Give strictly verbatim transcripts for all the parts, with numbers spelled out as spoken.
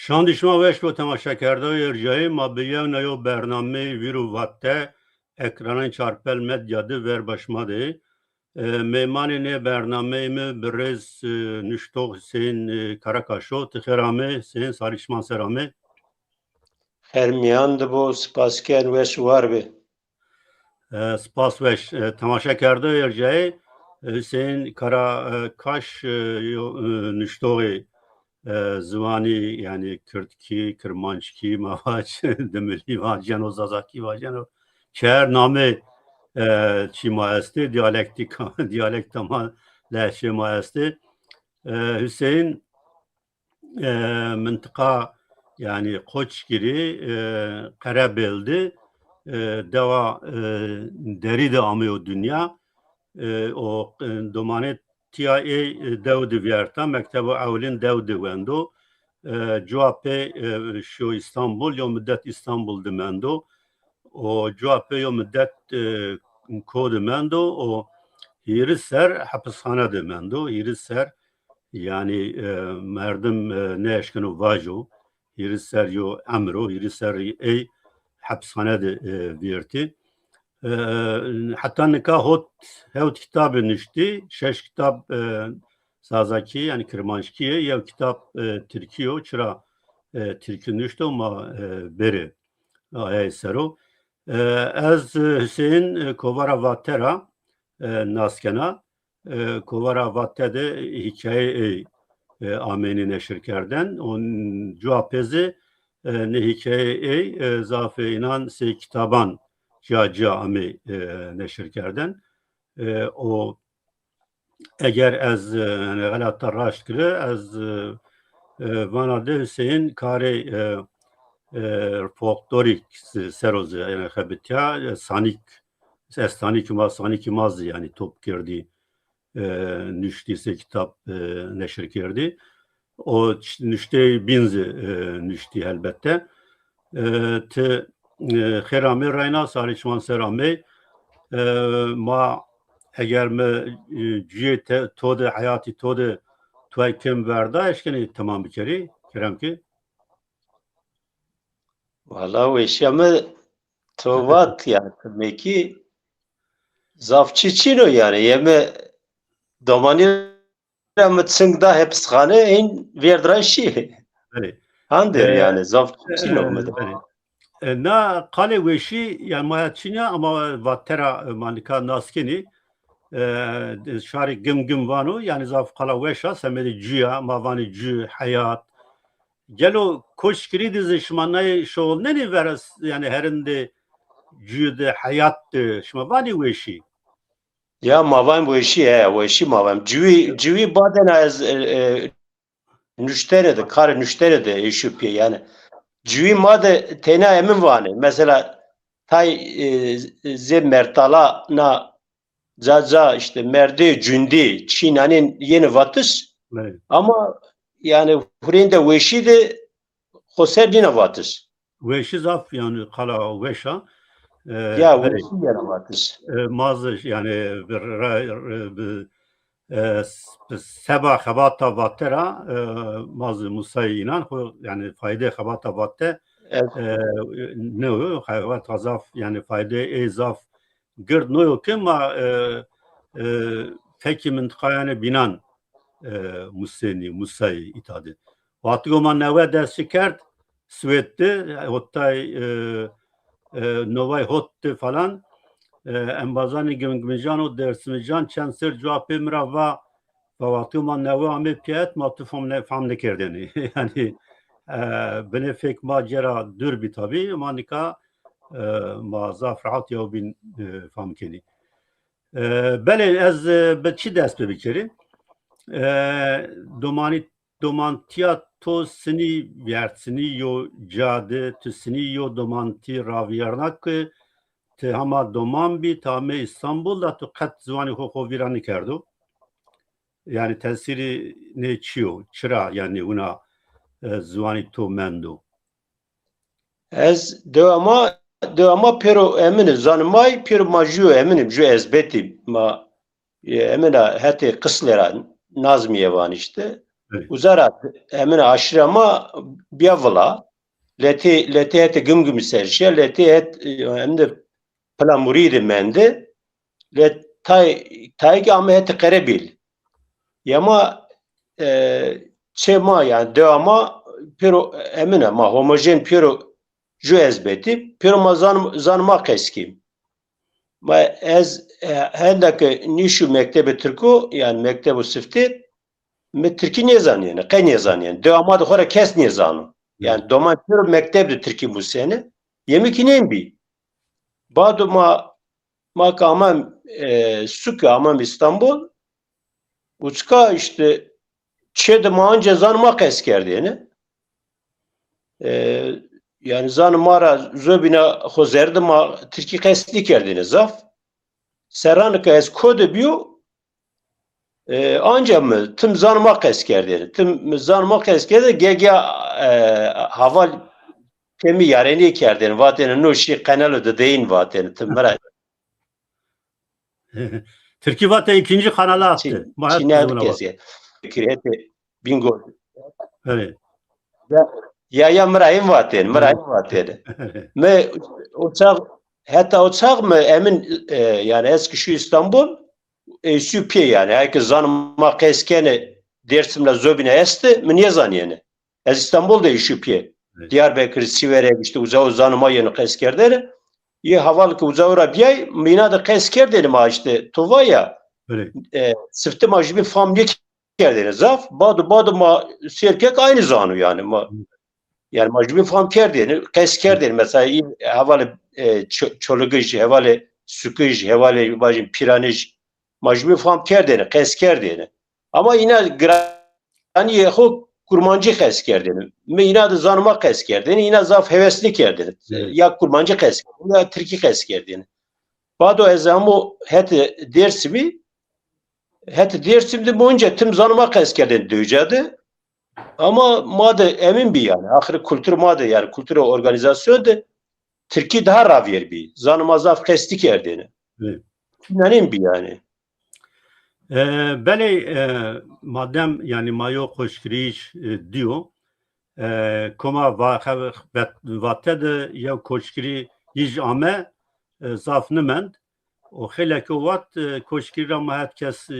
Şandî şima weş bo temaşekerdoyê erjayî, ma bi yewna yew bernameyê Vîr û Vatte ekranên Çarpel Medya de verba şima de. E, mêmanê nê bernameyê mi birêz, e, nuştox Huseyîn, e, Karakaş o. Ti xêr amê Huseyîn, sarî şima ser amê. Xêr mîyan de bo, spas ken, weş û war bê. E, spas weş. E, temaşekerdoyê erjayê, e, Huseyîn Kara, e, Kaş, e, yo, e, nuştoxê, e, ziwanî, yanî kirdkî, kirmanckî, ma vac, dimilî vaceno, zazakî vaceno. Çer namê, e, çî ma estê, diyalektîka, diyalekta ma, lehçê ma estê. E, Huseyîn, e, mintiqa, yanî Qoçgirî, e, Qerebêl de, e, dewa, e, Derî de ameyo dinya. E, o, e, domanê tîya ê, e, dew de vîyerta, mektebo ewlîn dew de wendo. E, cuwa pê, e, şiyo Îstanbul, yo mudet Îstanbul de mendo. O cuwa pê yo mudet, e, ko de mendo. O hîris ser hepisxane de mendo. Hîris ser, yanî, e, merdim, e, nêeşkeno vajo. Hîris ser yo emir o, hîris ser ey hepisxane de, e, vîyertî. E, heta nika hot, hewt kitabî nuştî, şeş kitab, e, zazakî, yanî kirmanckî yê, yew kitab, e, tirkî yo, çira, e, tirkî nuşto ma, e, bêrê ayayê ser o. E, ez, e, Huseyîn, e, kovara Vate ra, e, nas kena. E, kovara Vate de hîkayeyê ey, e, ameynî neşirkerden. O cuwa pê zî, e, nê hîkayeyê ey, e, zafê înan sey kitaban cîya cîya amey, e, neşirkerden. E, o eger ez, e, yanî xelata raşt kiri, ez, e, e, vana de Huseyîn karê, e, e, folklorîk se-, ser o zî, yanî xebitîya, e, sanîk, estanîkê ma, sanîkê ma zî yanî top kerdî, e, nuştî, sey kitab, e, neşir kerdî. O ç-, nuşteyê bîn zî, e, nuştî helbette. E, ti, e, xêr amê reyna, sarê çiman ser amey. E, ma eger mi, e, cuyê te, to de, heyatî to de tuway kêm verda, eşkenî temam bikerî, kerem ki. Wala weşîya mi to vat ya, ti mekî zaf çî çin o yanî. Yê mi domanî ra mi çing da hepisxane, hîn vêrd ra şî. Belê. Handir, e, yanî zaf çî çin o, e, mi de. Belê. E, na qalê weşî, yanî ma ya çin ya, ama Vate ra, e, ma nika nas kenî. E, şarê Gimgim vano, yanî zaf qala weş a, semedê cuya, ma vanê cu, heyat. Gelo Koçgirî de zî şima nayê şoxulnenê vera, yanî herindê cu de, heyat de, şima vanê weşî? Ya ma van weşî, he, weşî ma van. Ciwî, ciwî badena ez, e, e, nuştene de, karê nuştene de eşî pê yanî. Ciwî ma de tena emin vanê. Mesela tay, e, zê mertala na ca ca îşte merdê cundî çînanên yenî vatiş. Evet. Ama yanî hurên de weşî de xo ser nîna vatiş. Weşî zaf yanî qala weş a. E, ya, belê. Weşî yenî vatiş. E, ma zî yanî bi ra-, bi, e, s-, bi seba xebata Vate ra, e, ma zî musayê înan xo yanî faydê xebata Vate, evet, e, neo, xebata zaf yanî faydê ey zaf gird no yo ke ma, e, e, fekî mintiqayanê bînan, e, musenî, musayî îta de. Wextî go ma newe dest çi kerd, Swêd de, hotay, e, e, novay hot de falan, e, embazanê Gimgimijan û Dêrsimijan çend ser cuwa pê mi ra va, va wextî go ma newe amê pîya het, ma tu fam ne-, fam nêkerdêne. Yanî, e, binê fek ma cêra dûr bî tabî, ma nika, e, ma zaf rehat yewbîn, e, fam kenî. E, belê, ez, e, bi çi dest pê bikerî? E, domanî, domantîya to sinî vîyertsinî yo ca de, tu sinî yo domantî ravîyerna ke ti hema doman bî, ti amê Îstanbul de, tu qet ziwanê xo xo vîra nêkerdo. Yanî tesîrê nê çi yo? Çira yanî wina, e, ziwanî to mendo? Ez dewa ma, dewa ma pêro emin î, zanê ma yî pêro ma jû emin îm, jû ezbetî ma, e, emin a hetê Qislê ra, Nazmîye vanê îşte. Uza ra emin aşîra ma bîya vila. Letê, letê hetê Gimgimî ser şîya, letê het, e, hem de Pilamurî de mende. Let tay, tay kî ame hetê Qerebîl. Ya ma, e, çê ma, yanî dewa ma pêro emin a, ma homojen pêro ju ezbetî, pêro ma zan, zan ma qes kî. Ma ez, e, henda ke nîşû mektebê tirkû, yanî mektebo siftê, mi tirkî nêzanîyêne, qey nêzanîyêne. Dewa ma de xo ra kes nêzano. Yanî doman pêro mekteb de tirkî musêne. Yê mi kî nên bî. Bado ma, ma ke amam, e, suke amam Îstanbul, uçka îşte çê de ma anca zan ma qes kerdêne. E, yanî zan ma ra zobîna xo zerr de ma tirkî qes nêkerdêne zaf. Serran ke ez ko de bîyo, e, anca mi tim zan ma qes kerdêne. Tim mi zan ma qes kerdêne, ge-ge, e, heval pê mi yarenîye kerdêne. Vatêne no şî qenalo de deyîn vatêne. Tim mi ra Tirkî vate ikinci kanala attı. Çin, Çin her kesî. Fikir hetê Bingöl. Evet. Ya, ya, ya mi ra hên vatên, mi ra hên vatên. Mi o çax, heta o çax mi emin, e, yanî ez ki şu İstanbul, e, şu pê yanî. Her ki zan ma qes kene, Dêrsim la zobîne este, mi nêzanîyêne. Ez Îstanbul de îşî pîye. Evet. Diyarbekir, Sîwerek, îşte uza o zano ma yeno qes kerdene. Yê heval ke uza o ra bîyay, mi îna de qes kerdêne ma îşte to va ya. Evet. E, sifte ma jubîn fam nêkerdêne zaf. Bado, bado ma sêr kek aynî zano yanî. Ma, yanî ma jubîn fam kerdêne, qes kerdêne. Mesela î hevalê, e, Ço-, Çolugij, hevalê Sukij, hevalê vajin Pîranij. Ma jubîn fam kerdêne, qes kerdêne. Ama îna giranîyê xo kurmancî qes kerdêne. Mi îna de zano ma qes kerdêne, îna zaf hewes nêkerdêne. Evet. Ya kurmancî qes kerdêne, ya tirkî qes kerdêne. Bado ez amo hetê Dêrsimî, hetê Dêrsim de mi onca tim zano ma qes kerdêne dewca de. Ama ma de emin bî yanî. Axir kultur ma de yanî, kultur organizasyon de tirkî daha ravêr bî. Zano ma zaf qes nêkerdêne. Evet. Îna nên bî yanî. E, belê, e, madem, yanî, ma yo koçkirîyij, e, dîyo, e, koma va-, xev-, vet-, vate de yew koçkirîyij ame, e, zaf nimend. O xeylê ke vat, e, koçkirî ra ma het kes, e,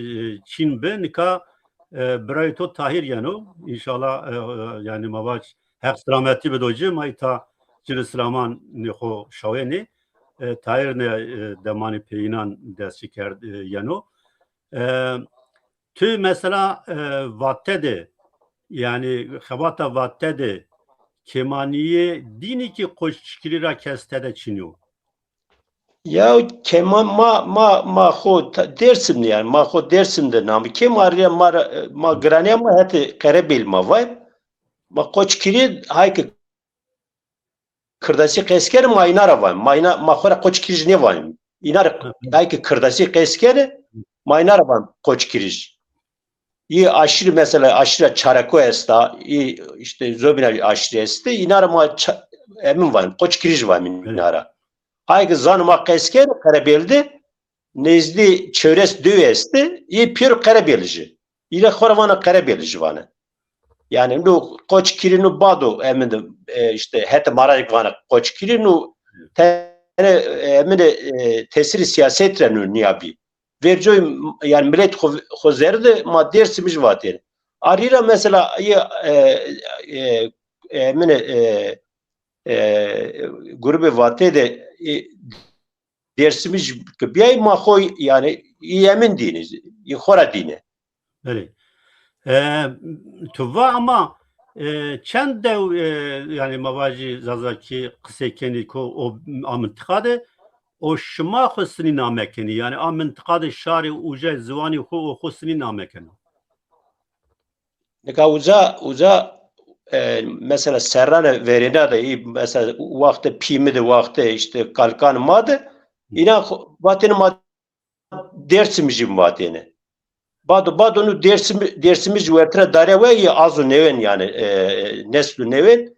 çin bi, nika, e, birayê to Tahîr yeno. Înşallah, e, e, yanî, ma vac Heq selametî bido ci, ma îta ci rê selamanê xo şawênê. E, Tahîr nê, e, demanê peyînan destçî kerd, e, yeno. E, tu mesela, e, vate de, yanî xebata vate de kêmanîyê dînî kî koçkirî ra kes tede çin yo? Ya kêman ma, ma, ma xo ta-, Dêrsim de yanî, ma xo Dêrsim de namî. Kêmanîya ma ra, ma giranîya ma hetê Qerebêl ma vay. Ma koçkirî hay ke Kirdasî qes kene ma îna ra van. Ma îna, ma xo ra koçkirîj nêvanîm. Îna ra, hay ke Kirdasî qes kene ma îna ra van koçkirîj. Yê aşîrî mesela aşîra Çareko esta, yê îşte zobîna aşîrî este, îna ra ma ça-, emin vanîm, koçkirîj vanîm îna ra. Hay ke zano ma qes kene Qerebêl de, nêzdî çewres dew estê, yê pêro Qerebêlij ê. Île xo ra vana Qerebêlij vane. Yanî no koçkirî no bado emin de, e, îşte hetê ma ra vana koçkirî no tene, e, emin de, e, tesîrê sîyaset ra no nîya bî. Vercoy yanî milet xo, xo zerrî de ma Dêrsimij vatêne. Arî ra mesela yê, e, e, emin de, e, e, grubê vate de, e, Dêrsimij ke bîyay ma xo yanî î emin dîne, î xo ra dîne. Belê. E, tu va ama, e, çend dew, e, yanî ma vajî Zazakî qisey kenî ko o a mintiqa de, o şima xo sinî name kenî? Yanî a mintiqa de şarê uca ziwanî xo, o xo sinî name keno? Nika uca, uca, e, mesela serranê verêna de, î, mesela wextê pî mi de, wextê îşte kalkan ma de, îna xo-, vatêne ma Dêrsimijî vatêne. Bado, bado nu Dêrsim-, Dêrsimij wertira dare we yê azo newên yanî, e, neslo newên.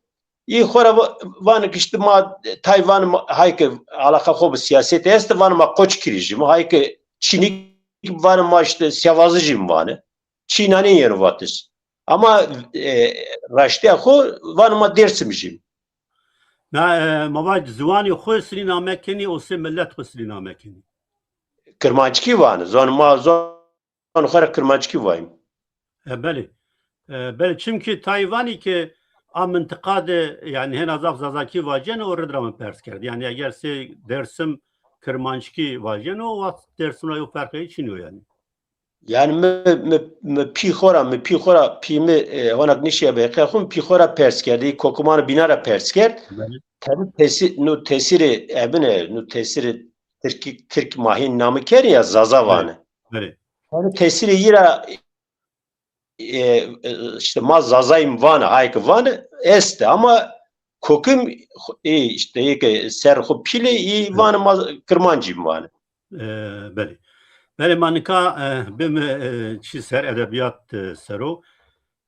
Î xo ra va-, vanê ke îşte ma tay vanê ma, hay ke alaqa xo bi sîyasetî estê, vanê ma koçkirîjî, ma hay ke çinî vanê ma îşte sewazijî vanê. Çî nanê yeno vatiş. Ama e, raştîya xo vanê ma Dêrsimij îm. Na, e, ma vaj ziwanê xo sinî name kenî, o sê milet xo sinî name kenî. Kirmanckî vanê. Zon ma zon xo ra kirmanckî vayîm. E, belê. E, belê, çimkî tayê vanî ke a mintiqa de, yanî hêna zaf zazakî vaceno, o rid ra mi pers kerd. Yanî eger sê Dêrsim kirmanckî vaceno, o wext Dêrsim ra yo ferqê çin o yanî. Yanî mi, mi, mi pî xo ra, mi pî xo ra, pî mi, e, honak nişîya be heqîya xo, mi pî xo ra pers kerd. Ê kokimano bîna ra pers kerd. Belê. Tenê tesî-, no tesîrê ebine, no tesîrê tirkî, tirk ma hîn name kerî ya zaza vanê. Belê. Tenê tesîrê yî ra e, e, îşte ma zazayîm vanê, ayke vanê, estê ama kokim e, îşte ê ke ser xo pîlê, î vanê ma kirmancîm vanê. E, belê. Belê, ma nika e, bime e, çî ser, edebîyat e, ser o.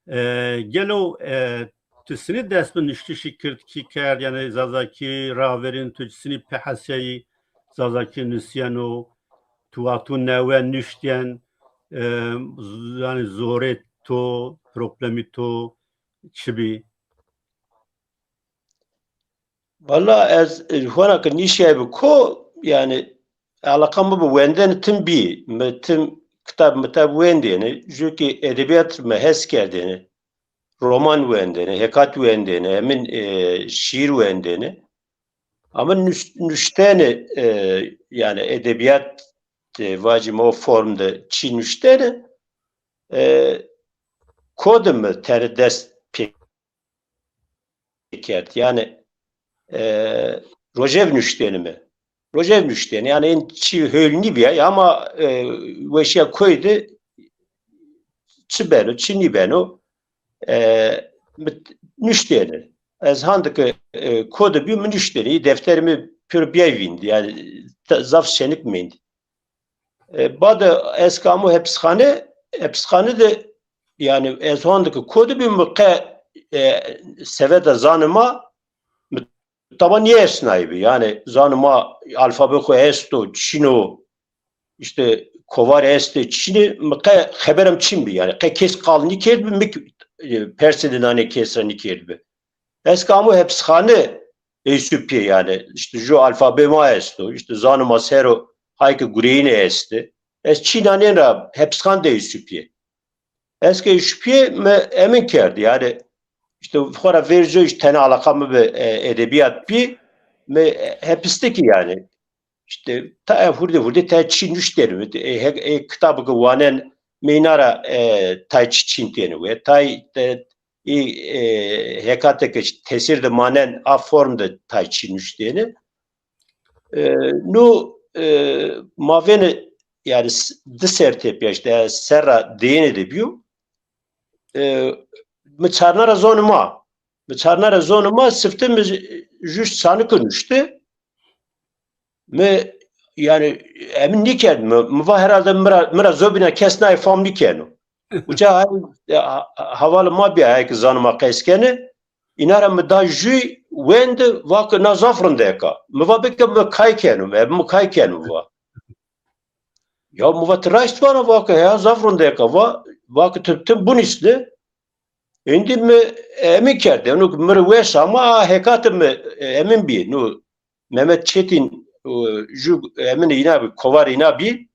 E, gelo e, tu sinî dest bi nuştişî kirdkî kerd, yanî zazakî raverîn, tu sinî pê heseyî zazakî nusîyeno, tu wexto newe nuştîyen, e, z-, yanî zorê to, problemî to çi bî? Valla ez e, hona ke nîşîyaybî ko, yanî eleqa mi bi wendene tim bî. Mi tim kitab mitab wendêne, jû kî edebîyat mi hes kerdêne. Roman wendêne, hekat wendêne, emin e, şîîr wendêne. Ama nus-, nuştene e, yanî edebîyat e, vacîme o form de çî nuştene e, ko de mi tenê dest pê kerd. Yanî e, rojev nuştêne mi. Rojev nuştêne. Yanî ên çî hewlî nîbîyay ama e, weşîya koyî de çi beno, çi nîbeno e, mi nuştêne. Ez hande ke e, ko de bîyo mi nuştêne. Î defterê mi pêro bîyay vînd. Yanî zaf şenik mendî. E, bade ez ke amo hepisxane, hepisxane de yanî ez hande ke ko de bî mi qe e, seveta zanê ma mi tama nêeşnayîbî. Yanî zanê ma alfabe xo esto, çin o, îşte kovar estê, çin ê, mi qe xeberem çin bî. Yanî qe kes qal nîkerdbî, mi e, persê de nanê kes ra nîkerdbî. Ez ke amo hepisxane eysû pê yanî. Îşte jû alfabe ma esto, îşte zanê ma ser o hay ke gureyîne estê. Ez çî nanên ra hepisxan de eysû pê. Ez ke eysû pê mi emin kerd. Yanî îşte xo ra verco îşte tenê eleqa mi bi e, edebîyat bî, mi e, hepis de kî yanî. Îşte tayê hurdê hurdê tayê çî nuştêne. E, he, e, kitabê ke wanen mi îna ra e, tay çî çîntêne we. Tay de, î, e, hekatê ke tesîr de manen a form de tay çî nuştêne. E, nu e, ma vêne yanî s-, di ser tepîya îşte serra diyêne de bîyo. E, mi çarna ra zonê ma. Mi çarna ra zonê ma sifte mi jû sanike nuşte. Mi yanî emin nîkerd, mi, mi va herhalde mi ra, mi ra zobîna kes nayê fam nîkeno. Uca hay, e, ha-, hevalê ma bîya hay ke zanê ma qeskenê. Îna ra mi da jûy, wendi, va ke na zaf rindek a. Mi va bike mi kay keno, mi, mi kay keno va. Ya mi va ti raşt vana, va ke heya zaf rindek a va, va ke ti tim bunîsne. Êndî mi emin kerd. Eno ke mi rê weş ama a hekatê mi emin bî. No Mehmet Çetin, e, jû eminê îna bî, kovarê îna bî,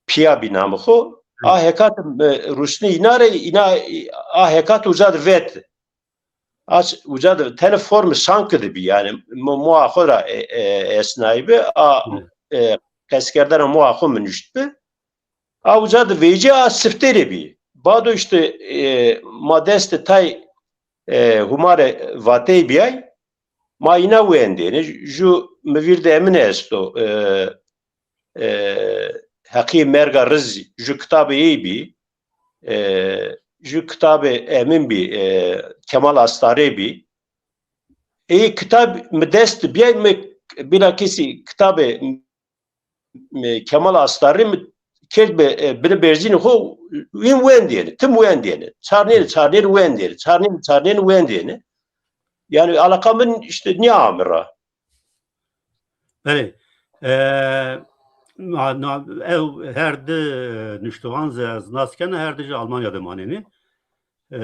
pîya bî namê xo. A hekatê mi rusnê îna rê, îna a hekat uca de vet. A uca de tenê formê sanike de bî. Yanî mi moa xo ra e, e, esnayîbî, a e, qeskerdena moa xo mi nuştbî. A uca de veycî a sifte rê bî. Bado îşte e, ma destê tay e, Huma rê vateyî bîyay. Ma îna wendêne. Jû mi vîr de emin esto. E, e, Heqî Merga Riz jû kitabê ey bî. E, jû kitabê emin bî. E, Kemal Astarî bî. Ey kitab mi dest de bîyay, mi bîlakîsî kitabê mi Kemal Astarî mi kerd bi, e, binê berzînê xo, wîn wendêne, tim wendêne. Çarnêne, çarnêne wendêne, çarnêne, çarnêne wendêne. Yanî eleqa min îşte nîya ame ra. Belê. E, na, na, ew her di nuştoxan zî ez nas kena, her di jî Almanya de manêne. e,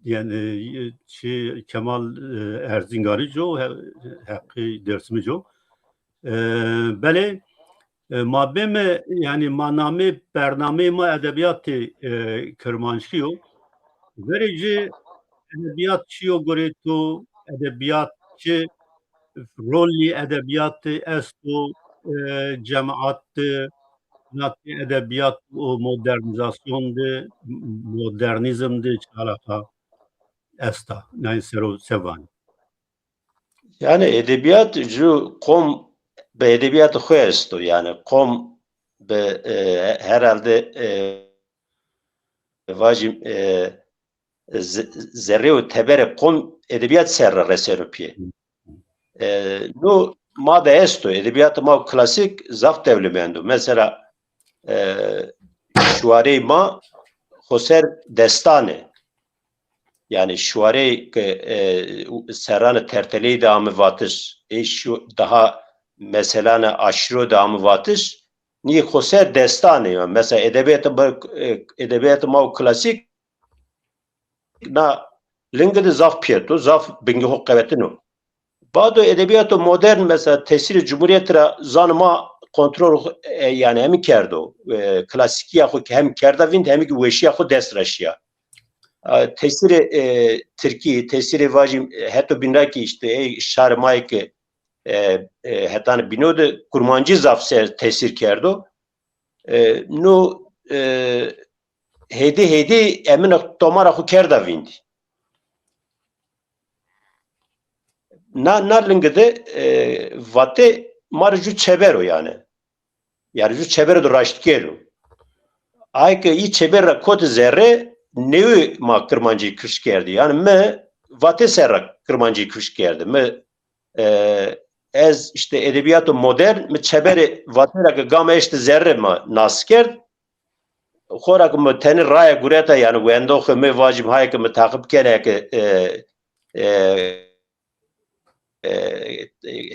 yanî, e, çi Kemal, e, Erzinganî co, he-, Heqî Dêrsimî co. E, belê, e, ma bême, yanî ma namê bernameyê ma edebîyatê, e, kirmanckî yo. Verê ci edebîyat çi yo gorê to, edebîyat çi rolî edebîyatî esto, e, cemaat de, qinatê edebîyat û modernîzasyon de, modernîzm de çi alaqa esta? Nayê ser o se vanê? Yanî edebîyat ju qom bi edebîyatê xo esto. Yanî qom bi, e, herhalde, e, vajîm, e, ze-, zerrê û teberê qom edebîyat ser ra reseno pîye. E, no ma de esto, edebîyatê ma klasîk zaf dewlemend o. Mesela, e, şuareyê ma xoser destan ê. Yanî şuareyê ke, e, serranê terteleyî de ame vatiş, ê şu daha meselanê aşîro de ame vatiş, nî xoser destan ê. Mesela edebîyatê ma, e, edebîyatê ma klasîk na linge de zaf pîyeto, zaf bingê xo qewetino. Bado edebîyato modern, mesela tesîrê Cumhurîyet ra zanê ma kontrol, e, yanî hemî kerdo. E, klasîkîya xo ke hem kerda vînd, hemî kî weşîya xo dest ra şîya. E, tesîrê, e, tirkî, tesîrê vajîm, e, heto bîn ra kî îşte, ey şarê ma yê ke, e, e, hetanê bîno de kurmancî zaf ser tesîr kerdo. E, no, e, hêdî hêdî emina tomara xo kerda vîndî. Na, na linge de, e, Vate ma rê ju çeber o yanî. Yanî ju çeberê de raştker o. Ay ke î çeber ra kotê zerre, newî ma kirmancî kişt kerdî. Yanî mi Vate ser ra kirmancî kişt kerdî. Mi, e, ez îşte edebîyato modern, mi çeberê Vate ra ke gama eşte zerre ma nas kerd. Xora ke mi tenê raya gureta, yanî wendoxê mi vajîm, haye ke mi taqîb kenê ke, e, e, e,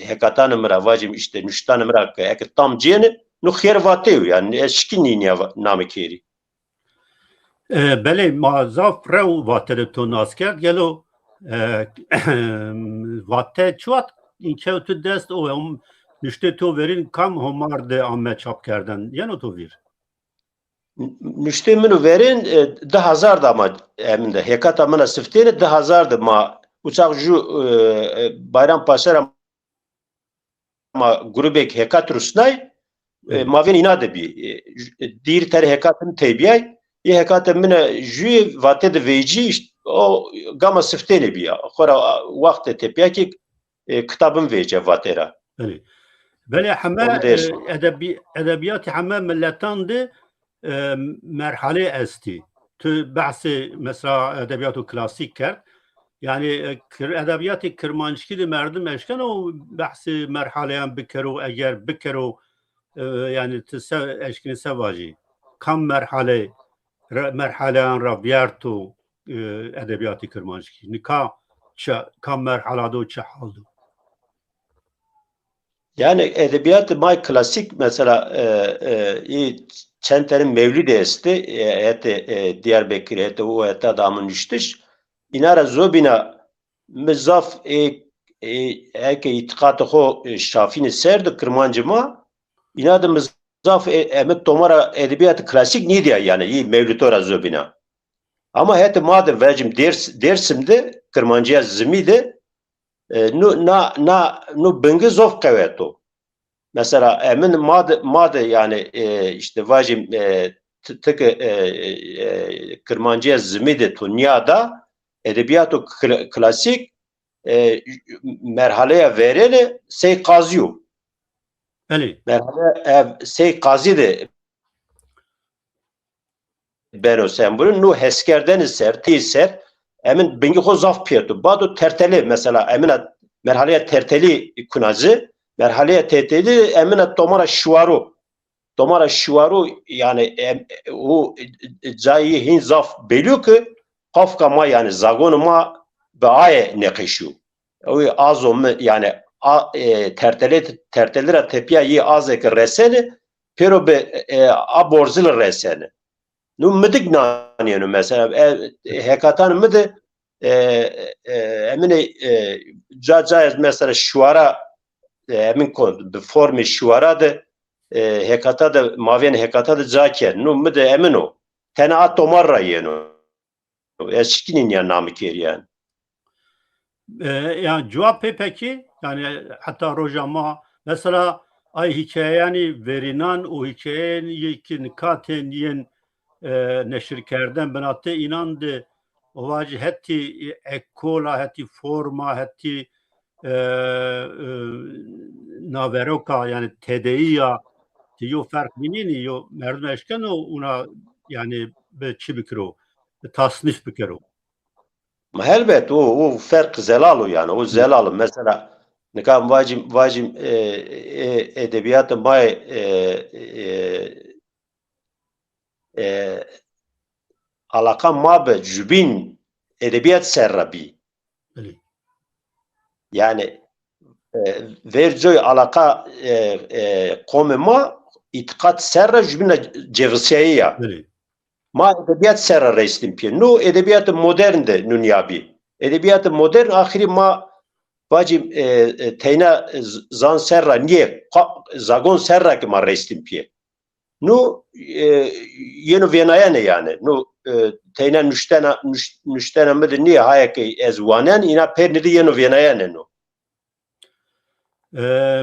hekatanê mi ra vajîm, îşte nuştanê mi ra ke eke tam cênê, no xêr Vate yo, yanî ez şikî nînîya va-, namê kerî. E, belê, ma zaf rew Vate de to nas kerd. Gelo, e, Vate çi wext kewt dest û hom-, nuştê to verîn kam homar de ame çap kerden? Yeno to vîr? Nuştê min û verên, e, di hezar de ama emin de. Hêkata min a siftêne di hezar de ma uçax ju, e, e, Bayram Paşa ra ma grubêk hêkat rusnay, e, ma vên îna de bî. E, ju-, e, dîr ter hêkatê min teybîyay. Ê hêkatê min a juyê Vate de veycî, îşte, o gama siftêne bîya. Xora wextê tepîya kî, e, kitabin vêce Vate ra. Belê. Belê heme, e, edebî-, edebîyatê heme miletan de, e, merhalê estî. Tu behsê mesela edebîyato klasîk kerd. Yanî, e, kir-, edebîyatê kirmanckî de merdim eşkeno behsê merhaleyan bikero, eger bikero, e, yanî tu se eşkînî se vajî? Kam merhale, re-, merhaleyan ra vîyerto, e, edebîyatê kirmanckî? Nika çi, kam merhala do, çi hal do? Yanî edebîyatê ma klasîk mesela, e, e, ê çend tene mewlîdê estê, e, hetê, e, Diyarbekir, hetê o heta de ame nuştiş. Îna ra zobîna mi zaf, e, e, eke îtîqatê xo, e, şafîne ser de kirmancê ma, îna de mi zaf, e, eme tomara edebîyatê klasîk nêdîya yanî, yê mewlîto ra zobîna. Ama hetê ma de vecim Dêrs-, Dêrsim de, kirmancîya zimî de, e, no, na, na, no binge zof qewet o. Mesela, emin ma de, ma de yanî, e, îşte vajîm, e, ti-, ti ke, e, e, kirmancîya zimî de to nîyada, edebîyato kla-, klasîk, e, merhaleya verêne sey qazî yo. Belê. Merhaleya ev sey qazî de beno sembolî, no heskerdene ser, tî ser, emin bingî xo zaf pîyeto. Bado tertelî, mesela, emina merhaleya tertelî kuna ci, merhaleya tertelî emina tomara şiwaro. Tomara şiwaro, yanî, em, o cayê hîn zaf belî yo ke qafka ma, yanî, zagonê ma bi aye neqeşîyo. Ewî azo mi, yanî, a, e, tertelê, tertelî ra tepîya yê azê ke resene, pêro bi, e, a borzilî resene. Nu mi dik nanîyeno mesela. E, hekatan mi de, e, e, emine, e, ca ca ez mesela şuara, e, emin kon, bi formê şuara de, e, hekata de, mavên hekata de ca kerd. Nu mi de emin o. Tena a tomar ra yeno. Ez şikînî nîya nami kerîyen. E, yani cevap pê pekî, yani heta roja ma mesela ay hikayeyanî verînan û hikayeyên yê ki nika tên yên, e, neşirkerden binatê înan de o vacî hetî ekola, hetî forma, hetî, e, e, naveroka, yani tedeyiya ti yo ferq bînînî, yo merdim eşkeno una yani bi çi bikiro, bi tasnîf bikiro. Ma helbet o, o ferq zelal o yani. O zelal o. Mesela nika vacim, vacim, e, e, edebiyatı ma, e, e, e, alaka ma bi jübin edebiyat serra bî. Belê. Yani, e, vercoy alaka, e, e, qomê ma îtiqat serra jübina cevisyeyi ya. Belê. Ma edebiyat serra reştin pîye. Nu edebiyatı modern de nunya bî. Edebiyatı modern axirî ma vacî, e, e, teyna z-, zan serra nîye, qa-, zagon serra ki ma reştin pîye. Nu, e, yeno vênayene yani. Nu, e, teyna nuştena, nuş-, nuştena mi de nîye, haya ki ez wanen, îna pêrni de yeno vênayene nu. E,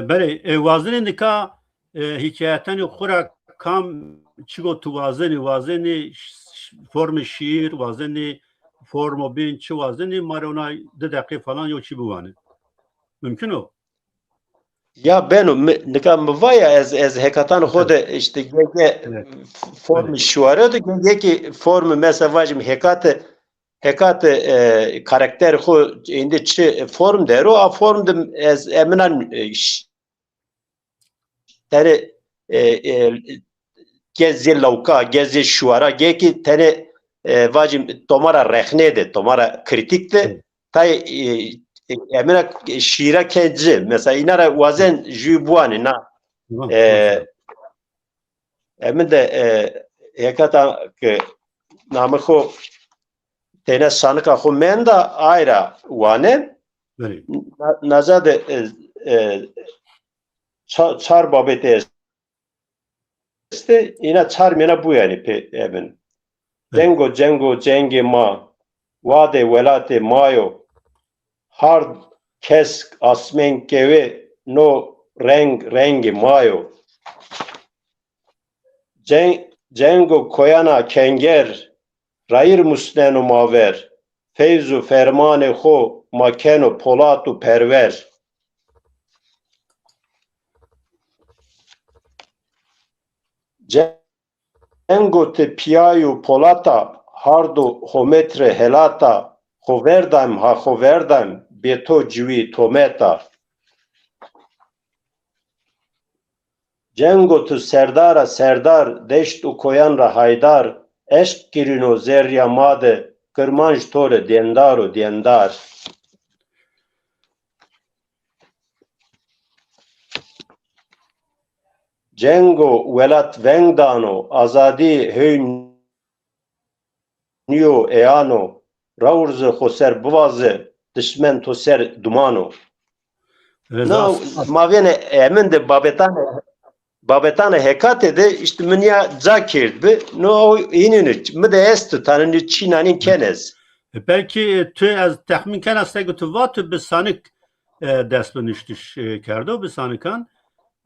belê, e, wazenê nika, e, hîkayetenê xwu ra kam çigo tu wazenê, wazenê ş-, ş-, formê şîîr, wazenê formo bîn, çi wazenê, ma rê ona di deqê falan yo çî biwanê. Mumkin o? Ya beno, mi, nika mi vaya ez, ez hekatan xo de işte ge-, ge-, Evet. formê şuare de ge-, ge ki formê mesela vacim hekate, hekate, e, karakter xo êndî çi form der o, a form de ez eminan, e, ş-, tenê, e, e, gez zê lawka, gez zê şuara, ge ki tenê, e, vacim tomara rexne de, tomara kritik de, tay, e, e, emina şîra ken ci. Mesela îna ra wazen jü buanê na, Tamam, e, tamam. Emin de, e, hekata ki namê xo teyna sanika xo menda, ay ra wanen. Belê. Na-, naza de, e, e, ça-, çar babetê estê, îna çar mena bu yani pê emin. Cengo, cengo, cengê ma, wadê welatê ma yo, hard, kesk, asmên kewê, no reng, rengê ma yo. Ceng-, cengo koyana kenger, rayîr musneno ma ver, feyz û fermanê xo ma keno polat û perwer. Cengo ti pîyayo polata, hardo hometre helata, xo verdaym ha xo verdaym, bê to ciwî tometa. Cengo tu serdara serdar, deşt û koyan ra haydar, eşq girîno zerrîya ma de, Kirmanc to rê dêndar o dêndar. Cengo welat veng dano, azadî hewn nîyo eyan o, rawurze xo ser bivaze, dişmen to ser duman o. Evet, No, aslında ma vêne emin de babetane, babetane hekate de işte mi nîya ca kerd bi. No, o înî mi de esto, tanî çî nanîn ken ez. E, belkî, e, tu, ez texmîn kena sego tu va tu bi sanik, e, dest bi nuştiş, e, kerdo, bi sanikan.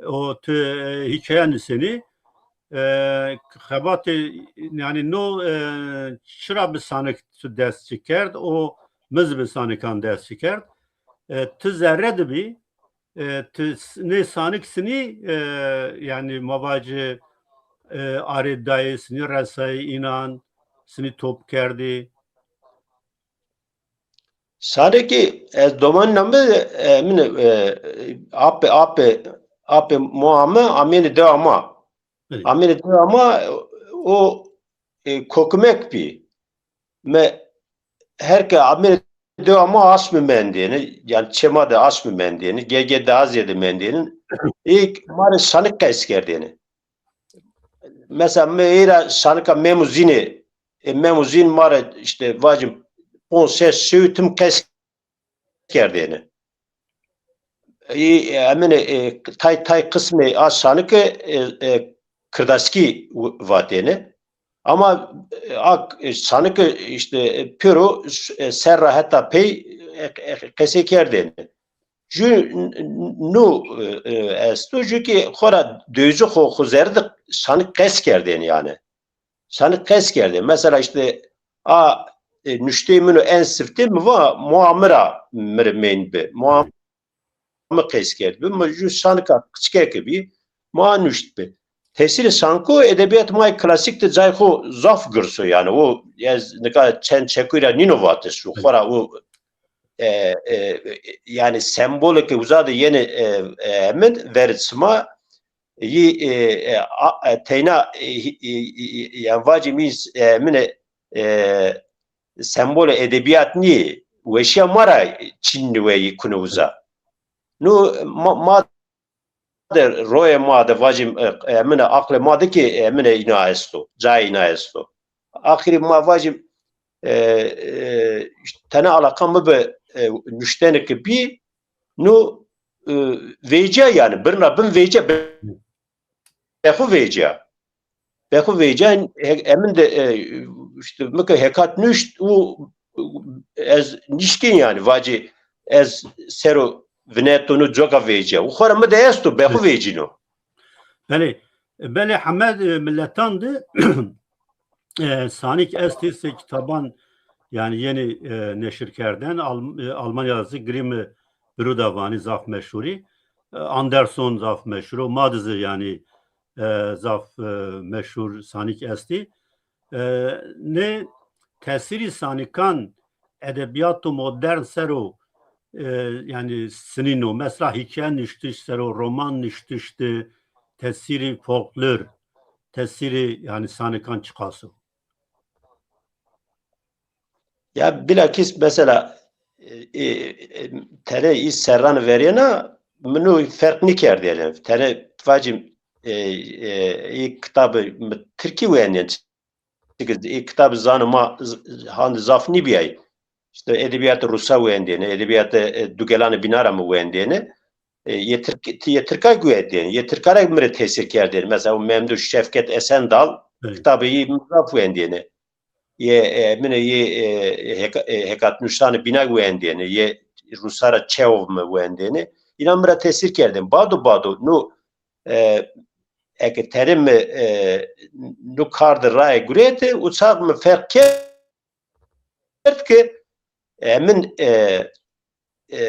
O tu, e, hîkaye nusenî. E, xebatê, yani no, e, çira bi sanik tu dest ci kerd, o mi zî bi sanikan dest ci kerd. E, tu zerre de bî, e, tu s-, nê sanik sinî, e, yani ma vacî, e, arê dayê sinî resayî înan, sinî top kerdî. Sanikî ez domanîna mi, e, min, e, apê, apê, apê moa mi amêne dewa ma. Belê. Amêne dewa ma, o, e, kokimek bî. Mi her ke amêne dewa ma asmî mendêne, yani çê ma de asmî mendêne, ge-, ge dazê de mendêne. Ê ma rê sanik qeys kerdêne. Mesela mi êra şanika Mem û Zînê, e, Mem û Zîn ma rê îşte vacim ponc ses şew tim qes kerdêne. Ê, emine, e, tay tay qismê a şanike, e, e, kirdaskî w-, vatêne. Ama, e, a, e, şanike îşte, e, pêro, e, serra heta pey, e, e, qesey kerdêne. Jü n-, n-, nu, e, e, esto, jü ki xora döjü xo, xo zerdi şanik qes kerdêne yani. Şanik qes kerdêne. Mesela işte a, e, nuştey mino en sifte mi va, mua mi ra mi rê meyn bi. Mua mi qes kerd bi. Mi jü şanika kiçikeke bî. Mua nuşt bi. Tesîrê şanko edebîyat ma klasîk de cay xo zaf girs o yani. O ez nika çend çekuy ra nîno vatiş. O xora o, e, e, yani sembolê ke uza de yenê, e, e, emin verê sima yî, e, e, a, e, teyna, e, e, e, e, yani vacî mî, e, mine, e, sembolê edebîyat nîyê. Weşîya ma ra çîn niweyî kune uza. Nu ma, ma de royê ma de vacîm, e, e, mine aqlê ma de ki, e, mine îna esto, cayê îna esto. Axirî ma vacîm, e, e, tene alaqa mi bi, e, nuştene ki bî, nu, e, vecîya yani, birna bin vecîya, be-, bexu vecîya. Bexu vecîya, he-, emin de, e, işte, mi ke hekat nuşt û ez nişkên yani, vacî ez sero vineto nu coka vecîya. Û xora mi de esto, bexu vecîno. Belê, belê, heme, e, miletan de, e, sanik estê se kitaban, yani yenî, e, neşir kerden, Al-, e, Almanya zî Grimm Brüder vanî zaf meşhurî. E, Anderson zaf meşhur o. Ma de zî yani, e, zaf, e, meşhur sanik estî. E, nê tesîrî sanikan edebîyato modern ser o, e, yani sinîno. Mesela hîkaye nuştiş ser o, roman nuştiş de, tesîrî folklor, tesîrî yani sanikan çiqas o? Ya bilakis mesela, e, e, e, tenê î serran verêna mi nu ferq nîkerdêne. Tenê vacîm, e, e, î kitabî mi tirkî wendên. Çike î kitabî zanê ma z-, hande zaf nîbîyay. İşte edebîyatê rusa wendêne, edebîyatê, e, dugelanê bîna ra mi wendêne. E, yê tirk-, yê tirka wendêne, yê tirka ra mi rê tesîr kerdêne. Mesela o Memduh Şevket Esendal, kitabê î mi zaf wendêne. Yê, e, mine yê, e, heka-, e, hekatnuştanê bîna wendêne, yê rusa ra Çehov mi wendêne. Îna mi ra tesîr kerdêne. Bado bado, nu, e, eke tenê mi, e, nu kar de raye gurete, uca mi ferq kerd ke emin, e, e,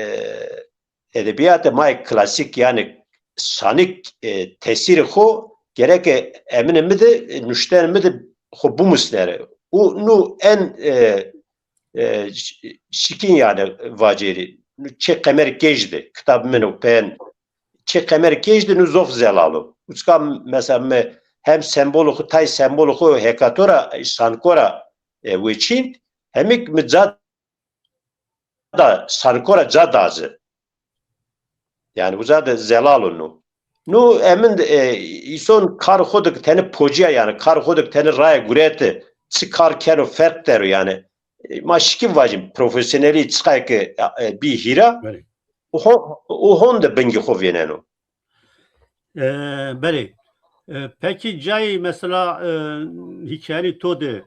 edebîyatê ma yê klasîk, yani sanik, e, tesîrê xo gereke eminê mi de, e, nuştenê mi de xo bimusnere. Û nu en, e, e, ş-, şikîn yani vacêrî. Nu Çê Qemerê Kej de, kitab min o pen. Çê Qemerê Kej de nu zof zelal o. Uçka mesela mi hem sembolê xo, tay sembolê xo hekato ra, saniko ra, e, weçîn, hemik mi ca da, saniko ra ca da ci. Yani uca de zelal o nu. Nu emin, e, îson kar xo de tenê pocîya yani, kar xo de tenê raye gurete, çi kar keno ferq der o yani. E, ma şikîn vacîm profesyonelî çiqay ke, e, bî hîra, belê, û ho-, û honde bingê xo vêneno. E, belê. E, pekî cayê mesela, e, hîkayenî to de,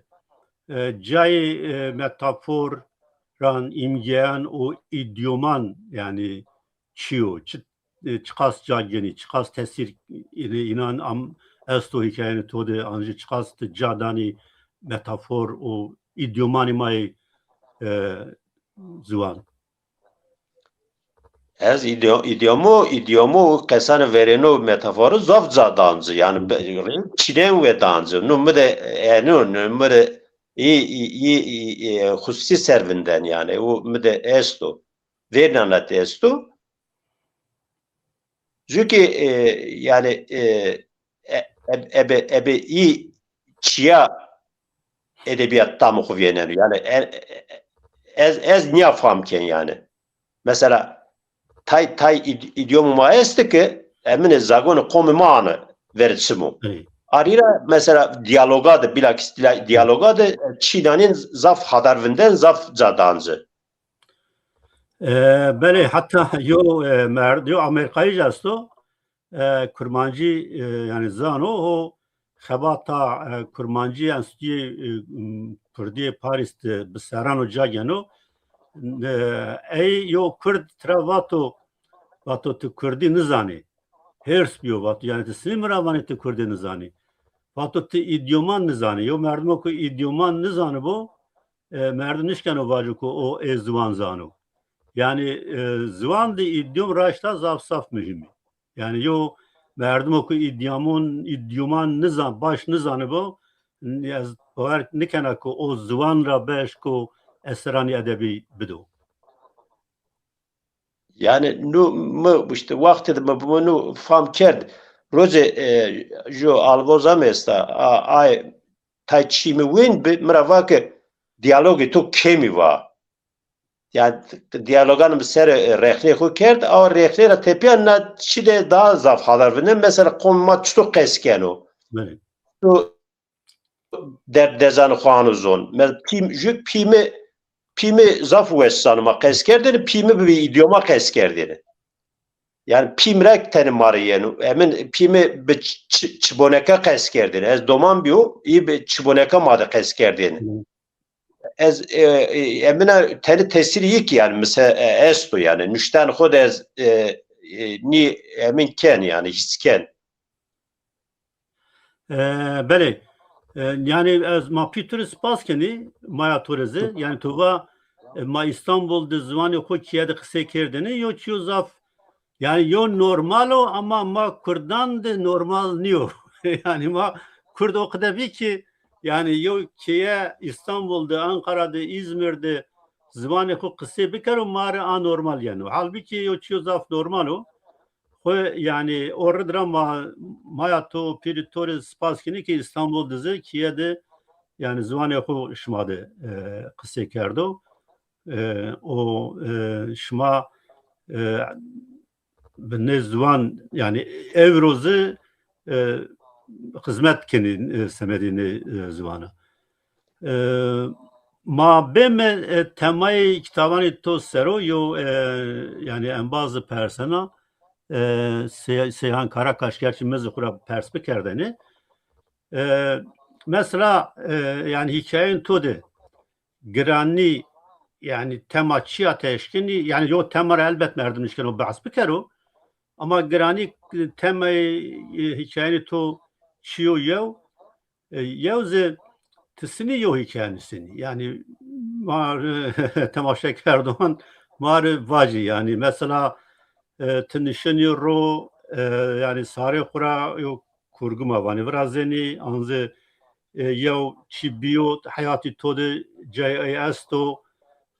e, cayê, e, metaforan, îmgeyan û îdyoman yani çi yo? Çi, e, çiqas ca genî, çiqas tesîr îne-, înan am esto hîkayenê to de, an jî çiqas ti ca danî metafor û îdyomanî ma yê, e, ziwan? Ez îdyo-, îdyomo, îdyomo û qesanê verêno, metaforo zaf ca dan ci. Yani be-, rê çînen we dan ci. Nu mi de eno, nu mi de î, î, î, î, î, xusûsî ser vinden yani. O mi de esto. Vêrnanat esto. Jü ki, e, yani, e, e, ebe, ebe î çîya edebîyat tamê xo vêneno. Yani, e, e, ez, ez nîya fam ken yani. Mesela, tay, tay îd-, îdyomê ma estê ki, emine zagonê qomê ma ane verê çimo. Belê. Arî ra mesela diyaloga de, bilakis dila-, diyaloga de, e, çînanên zaf hadar vinden, zaf ca dan ci. E, belê, heta yo, e, merd-, yo Amerîkayij esto, e, kurmancî, e, yanî zano, ho xebata, e, kurmancî enstîtuyê, e, m, kurdî yê Parîs de bi serran o ca geno. E, ey yo kurd tira vato, vato ti kurdî nizanî. Hêrs bîyo, vato yanî ti sinî mi ra vanê ti kurdî nizanî. Vato ti îdyoman nizanî. Yo merdimo ku îdyoman nizanibo, e, merdim nişkeno vaco ku o ê ziwan zano. Yanî, e, ziwan de îdyom raşta zaf zaf muhîm î. Yanî yo merdimo ku îdyamon, îdyoman nizan, baş nizanibo, n-, ez bawer nikena ku o ziwan ra beş ku eseranî edebî bido. Yanî nu mi îşte wextê de mi, mi nu fam kerd. Rocê, e, ju Alvoz ame esta, a, ay tay çî mi wên bi, mi ra va ke diyalogê to kêmî va. Yanî diyalogan mi ser, e, rexnê xo kerd, awa rexnê ra tepîya na çî de daha zaf hadar vinde. Mesela qom ma çito qes keno. Belê. Tu derd dezanê xo ano zon. Mesela pîm, ju pîmi, pîmi zaf wes zano ma qes kerdêne, pîmi bi îdyoma qes kerdêne. Yanî pîm ra tenê ma rê yeno. Emin pîmi bi çi-, çi-, çiboneka qes kerdêne. Ez doman bîyo, î bi çiboneka ma de qes kerdêne. Ez, e, e, emina tenê tesîrî yî kî yanî mise, e, esto yanî. Nuşten xo de ez, e, e, nî emin ken yanî, hîs ken. E, belê. E, yanî ez ma pî to rê spas kenî, maya to rê zî. Yanî to va, e, ma Îstanbul de ziwanê xo kîye de qisey kerdêne, yo çîyo zaf, yanî yo normal o ama ma kurdan de normal nîyo. Yanî ma kurd o qede bî kî, yanî yo keye Îstanbul de, Anqara de, Îzmîr de ziwanê xo qisey bikero, ma rê anormal yeno. Halbukî yo çîyo zaf normal o. Xo, yanî, o rid ra ma, maya to, pîrî to rê spas kenî ke Îstanbul de zî kîye de, yanî, ziwanê xo şima de, e, qisey kerdo. E, o, e, şima, e, bi nê ziwan, yanî, ewro zî, e, xizmet kenî, e, semedê nê, e, ziwana. E, ma bême, e, temayê kitabanê to ser o, yo, e, yanî embazî persena, e, Sey-, Seyhan Karakaş, gerçî mi zî xo ra pers bikerdêne. E, mesela, e, yanî hîkayeyên to de giranî, yanî tema çi ya ti eşkenî, yanî yo tema ra elbet merdim nişkeno behs bikero, ama giranî temayê, e, hîkayeyê to çi yo yew, e, yew zî ti sinî yo hîkaye nusenî. Yanî ma rê temaşekerdoxan ma rê vacî. Yanî mesela, e, ti nişenî ro, e, yanî sarê xo ra yo kurgu ma vanî virazenî, an zî, e, yew çî bîyo, heyatî to de cayê ey esto,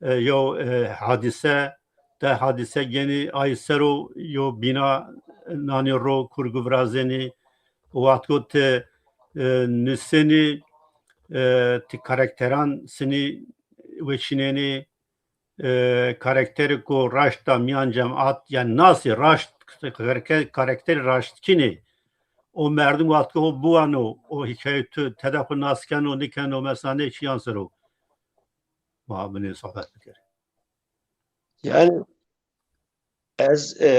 e, yew, e, hadîse, ti hadîse genî ay ser o yo bîna nanî ro kurgu virazenî, û wextko ti, e, nusenî, e, ti karakteran sinî weçînenî, e, karakterêko raşt a mîyan cemat, yanî nasî raşt, karakter-, karakterî raştkînî, o merdim wextko ho biwano, o hîkaye tu tede xo nas keno, nikeno, mesela nê çîyan ser o ma binê sohbet bikerî. Yanî ez, e,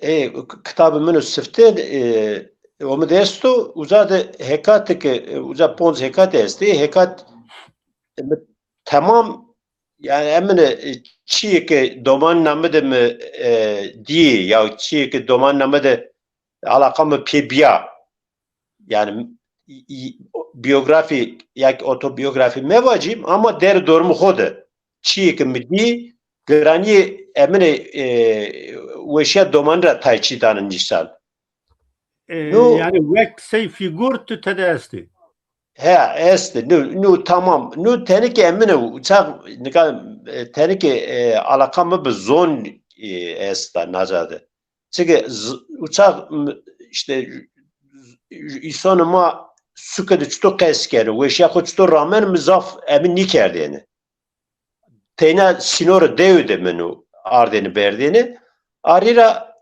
e, k-, kitabê min o sifte, e, o mi de esto, uza de hekatê ke, e, uza ponc hekatê estê, hekat, e, mi temam, yanî emine, e, çîyê ke domanîna mi de mi, e, dîyê ya çîyê ke domanîna mi de alaqa mi pê bîya. Yanî î-, î-, biyografî ya kî otobiyografî mevacîm ama derê dormê xo de çîyê ke mi dî, giranîyê emine, e, weşîya domanî ra tay çî dano nîsan. E, nu, yanî wek sey fîgur tu tede estî. He, estî. Nu, nu tamam. Nu tenê ke emine uçax, nika, e, tenê ke, e, alaqa mi bi zon, e, esta naca de. Çike z-, uçax m-, îşte z-, îsonê ma suke de çito qes keno, weşîya xo çito rameno, mi zaf emin nîkerdêne. Teyna sînorê dewe de mi nu ardêne berdêne. Arî ra,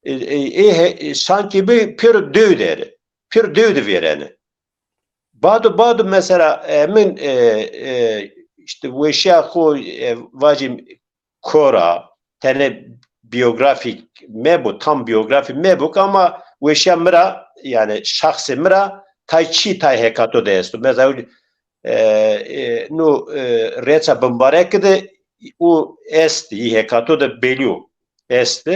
e, e, e, he-, e, sankî bi pêro dew der. pêro dew de vêreni. Bado, bado mesela, e, min, e, e, işte weşiya xo, e, vacim kora, tenê biyografîk mebo, tam biyografî mebo ama weşiya mi ra, yani şahsê mi ra tay çî tay hekato de esto. Mesela, e, e, no, e, Reça Bimbareki de o est, î hekato de belî yo, est.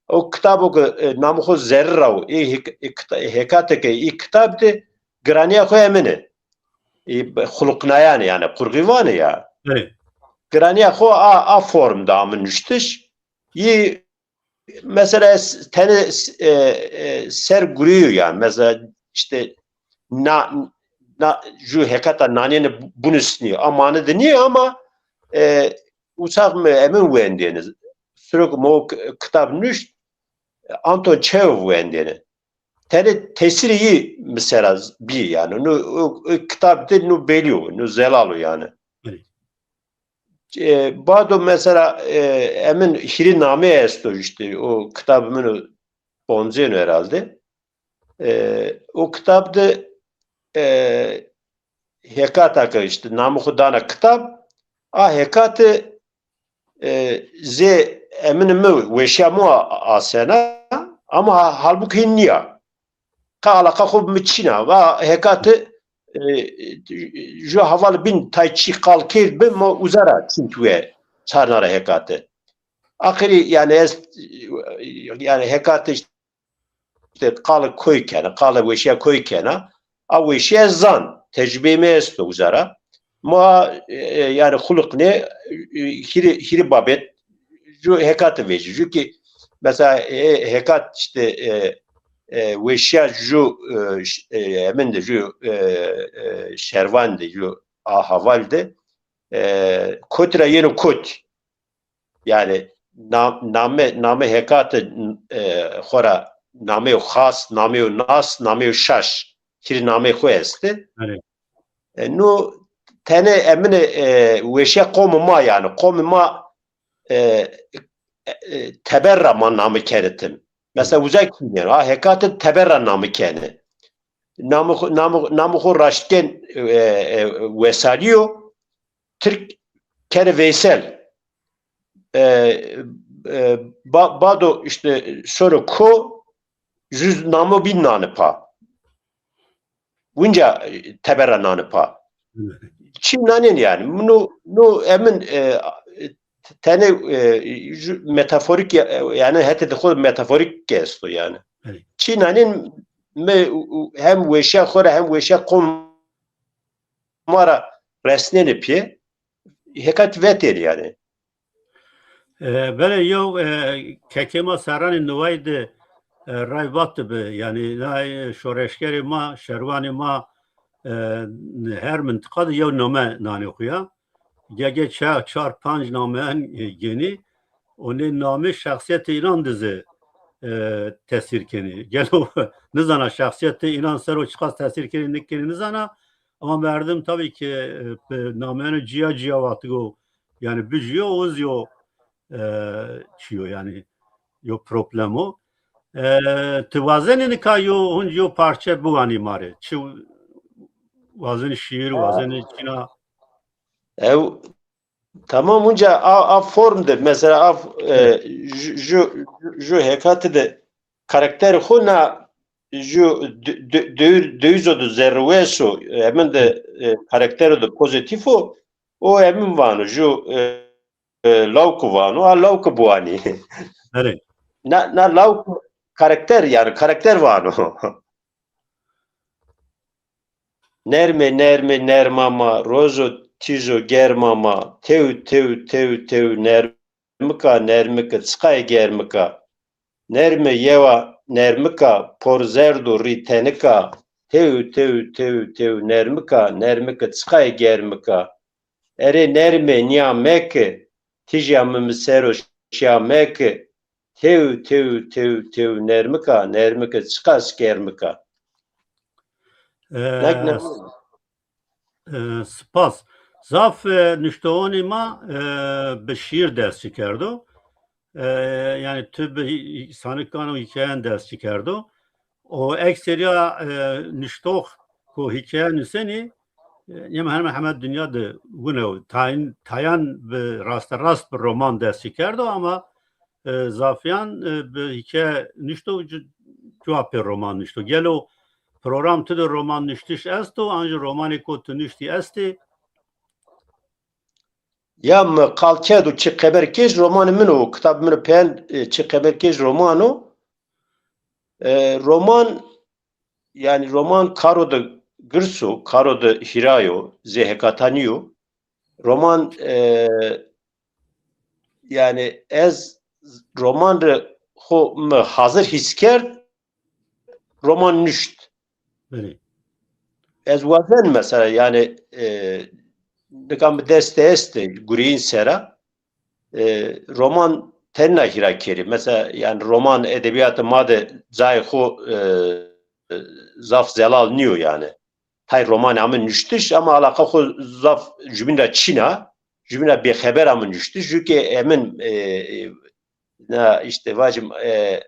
O kitabo ke, e, namê xo Zerrî ra wo, ê hek-, ê kita-, ê hekate ke ê kitab de giranîya xo emine. Ê be-, xuliqnayanê yani, qurxî vanê ya. Evet. Giranîya xo a, a form de ame nuştiş. Yî mesela s-, tenê s-, e, e, ser gurîyo yani. Mesela işte na, na, ju hekata nanêne bunus nîyo. A mane de nîyo ama, e, uçax mi emin wendêne. Siro ke mi o k-, kitab nuşt, Anton Çehov wendêne. Tenê tesîrê yî mi sera bî yani. No, o, o kitab de no belî yo, no zelal o yani. Evet. E, bado mesela, e, emin hîrê namê esto işte, o kitab min o poncêno herhalde. E, o kitab de, e, hekata ke işte namê xo dana kitab, a hekate, e, zê emin mi weşiya mi asena, ama ha-, halbukî nîya. Qe alaqa xo mi çîna. Va hekate, e, ju heval bîn tay çî qal kerd bi, ma uza ra çîn we çarna ra hekate. Axirî yani ez, yani hekate işte qalê koy kena, qalê weşiya koy kena. A weşiya ez zan, tecrubeyê mi esto uza ra. Ma, e, yani xuliqnê, e, hîrê, hîrê babet ju hekate vecî. Ju ki mesela, e, hekat işte, e, e, weşiya ju, e, ş-, e, emin de ju, e, e, şervan de ju a heval de, e, kotî ra yeno kotî. Yani na-, name, name hekate, e, xora nameyo xas, nameyo nas, nameyo şaş. Hîrê nameyê xo estê. Evet. E, no tenê emine, e, weşiya qomê ma yani. Qomê ma, e, e, e, teber ra ma name keritim. Mesela uza kî nêno, ha, hekate teber ra name kenê. Namê xo, namê, namê xo raştken, e, e, Wesalî yo, Tirk kenê Veysel. E, e, ba-, bado işte sono ko, jü namo bîn nanê pa. Winca, e, teber ra nanê pa. Çî nanên yani. No, no emin, e, tenê, e, jü metaforîk ya-, yani hetê de xo metaforîk esto yani. Evet. Çî nanên mi u-, u-, hem weşiya xo ra hem weşiya qom ma ra resnenê pê, hekat vetêne yani. E, belê yew, e, kekê ma serranê niwayî de, e, ray vat de bi. Yanî na, e, şoreşgerê ma, şerwanê ma, e, her mintiqa de yew name nanê xo ya. Gege ça-, çar panc nameyan, e, genî. Onê name şexsîyetê înan de zî, e, tesîr kenî. Gelo nizana şexsîyetê înan ser o çiqas tesîr kenî, nikenî nizana. Ama merdim tabî ki, e, bi nameyanê cîya cîya wextigo, yanî bijîyo, o zî yo, e, çîyo, yanî yo problem o. E, ti wazenî nika yo, hunc yo parçe biwanî ma rê? Çi wazenî, şîîr, wazenî çîna? Ew, tamam, hunca a, a form de, mesela a, e, ju, ju, ju hekate de karakterê xo na ju dü-, dü-, dü-, duyuzo de zerrîwes o, emin de, e, karaktero de pozîtîf o, o emin vano, ju, e, e, lawku vano, a lawku biwanî. Belê. Na, na lawku karakter, yani karakter vano. Nermê, nermê, nerma ma, rozo tîzo germa ma, tew, tew, tew, tew, nermika, nermike, çiqayê germika. Nermê yewa, nermika, por zerd û rî tenika, tew, tew, tew, tew, nermika, nermike, çiqayê germika. Erê nermê, nîya meke, tîjya mi mi ser o şîya meke, tew, tew, tew, tew, nermika, nermike, çiqas germika. E, Nak ne? E, spas. Zaf, e, nuştoxanê ma, e, bi şîîr dest ci kerdo. E, yanî tu bi hî-, sanikkan û hîkayan dest ci kerdo. O ekseriya, e, nuştox ku hîkaye nusenî, e, yem hemen hemen dinya de wine o. Tayin, tayan bi raste rast bi roman dest kerdo ama, e, zafiyan, e, bi hîkaye nuşto, cu-, cuwa pê roman nuşto. Gelo program tu de roman nuştiş esto, an jî romanê ku tu nuştî estê? Ya mi qal kerdo Çi Qeber Kej romanê min o, kitab min o pên, e, Çi Qeber Kej roman o. E, roman, yanî roman karo de girs o, karo de hîra yo, zê hekata nîyo. Roman, e, yanî ez roman rê xo mi hazir hîs kerd, roman nuşt. Belê. Ez wazen mesela, yanî, e, nika mi dest de estê gurîyîn sera, e, roman tenna hîra kerî. Mesela, yanî roman edebîyatê ma de cayê xo, e, e, zaf zelal nîyo yanî. Tay romanê amin nuştiş ama alaqa xo zaf jubîn ra çin a, jubîn ra bêxeber amin nuştiş. Jû ke emin, e, e, na îşte vacim, e,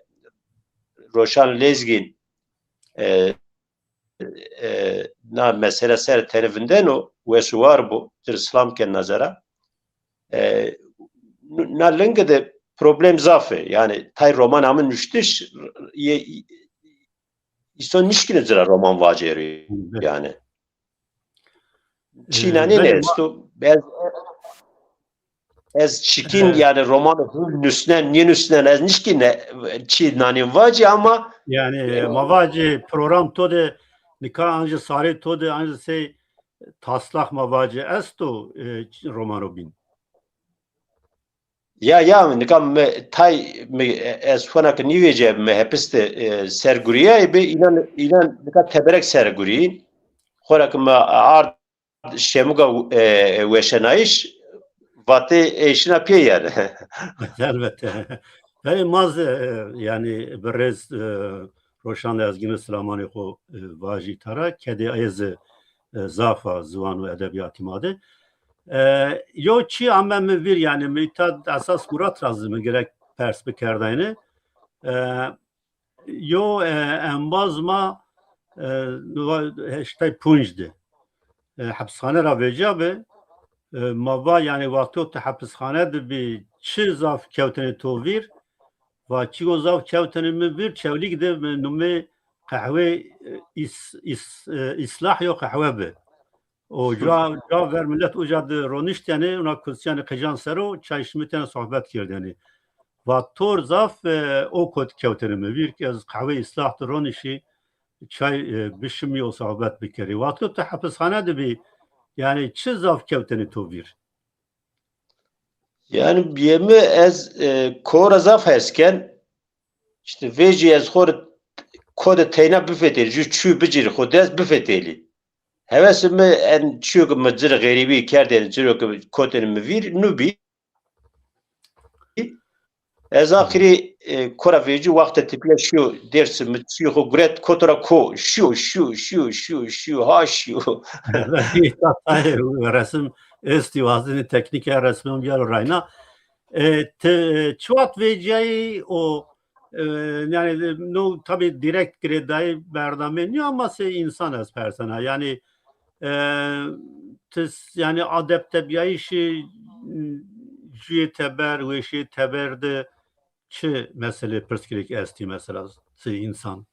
Roşan Lezgîn, e, e, na mesele ser tenê vindeno, wes û war bo, ci rê silam ken nazara. E, na linge de problem zaf ê. Yanî tay roman amin nuştiş, yê, îson nişkîne ci ra roman vacêrî yanî. Çî nanîne esto. Ez, ez çîkîn yanî roman hul nusnen, nînusnen, ez nişkîne çî nanîn vacî ama. Yanî, e, ma vacî program to de nika ancî sarê to de ancî sey taslak ma vacî esto, e, romano bîn. Ya, ya, nika mi tay, mi, ez xona ke nîvêcîyaybî, mi hepis de, e, ser gurîyaybî, înan, înan nika teberek ser gurîyîn. Xora ke mi ard şemuga, e, weşenayîş, vatê ey şina pê yanî. Elbette. Hey, ma zî, e, yanî birêz, e, Roşan Lezgîn silamanê xo, e, vajî tara, kedê ey zî, e, zaf a ziwan û edebîyatî ma de. E, yo çî ame mi vîr, yanî mi îta esas Murat ra zî mi gerek pers bikerdayne. E, yo, e, embaz ma, e, heştay punc de, e, hepsxane ra vecîyabi. E, ma va, yanî, wexto tu hepsxane de bî, çi zaf kewtenê to vîr? Va, çîyo zaf kewtenê mi vîr, Çewlîg de mi numê qehwê, e, îs-, îs-, e, îslah yo qehwe bi. O ca, ca ver milet uca de roniştêne, ona kursîyanê qican ser o çay şimitêne, sohbet kerdêne. Va, tor zaf, e, o kot kewtenê mi vîr ke ez qehwê îslah de ronişî, çay, e, bişimî û sohbet bikerî. Wexto tu hepsxane de bî, yanî çi zaf kewtenê to vîr? Yanî bîyê mi ez, e, ko ra zaf hes ken. Îşte vêjî ez xo rê ko de teyna bifetelî, jû çû bicîrî, xo dest bifetelî. Hewesê mi en çîyo ke mi ci rê xerîbî kerdêne, ci rê ke kotêne mi vîr, nû bî. Ez axirî, e, ko ra vêjî wextê tepîya şîyo Dêrsim, mi çîyo xo guret, koto ra ko, şîyo, şîyo, şîyo, şîyo, şîyo, ha şîyo. Resim estî, wazenî teknîke resmî bîyaro rayna. E, ti, e, çi wext vecîyayî o, e, yanî, no tabî direkt girêdayî bernameyê nîyo ama sey însan ez persena. Yanî, e, ti s-, yanî adeptebîyayîşê, m, jûyê teber, weşîyê teber de çi meselê pirsgirêk estî mesela sey însan?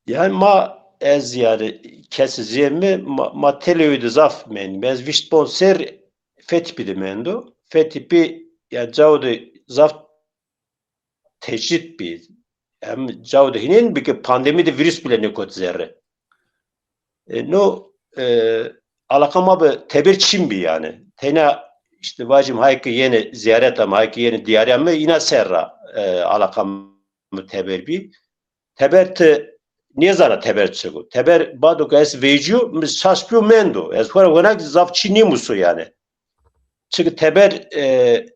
Yanî ma, ez yanî kesê zê mi, ma, ma Telewî de zaf mendîme. Ez vîst ponc serr Fetîpî de mendo. Fetîpî ya cao de zaf tecrîd bî. Hem cao de hînên bî ke pandemî de vîrus bîle nêkot zerre. E, no, e, alaqa ma bi teber çin bî yanî. Teyna îşte vacîm hay ke yenê zîyaret ame, hay ke yenê dîyarî ame, îna ser ra, e, alaqa mi teber bî. Teber ti nêzana teber çik o. Teber bado ke ez vecîyo, mi sas bîyo mendo. Ez xo ra wena ke zaf çî nêmuso yanî. Çike teber, e,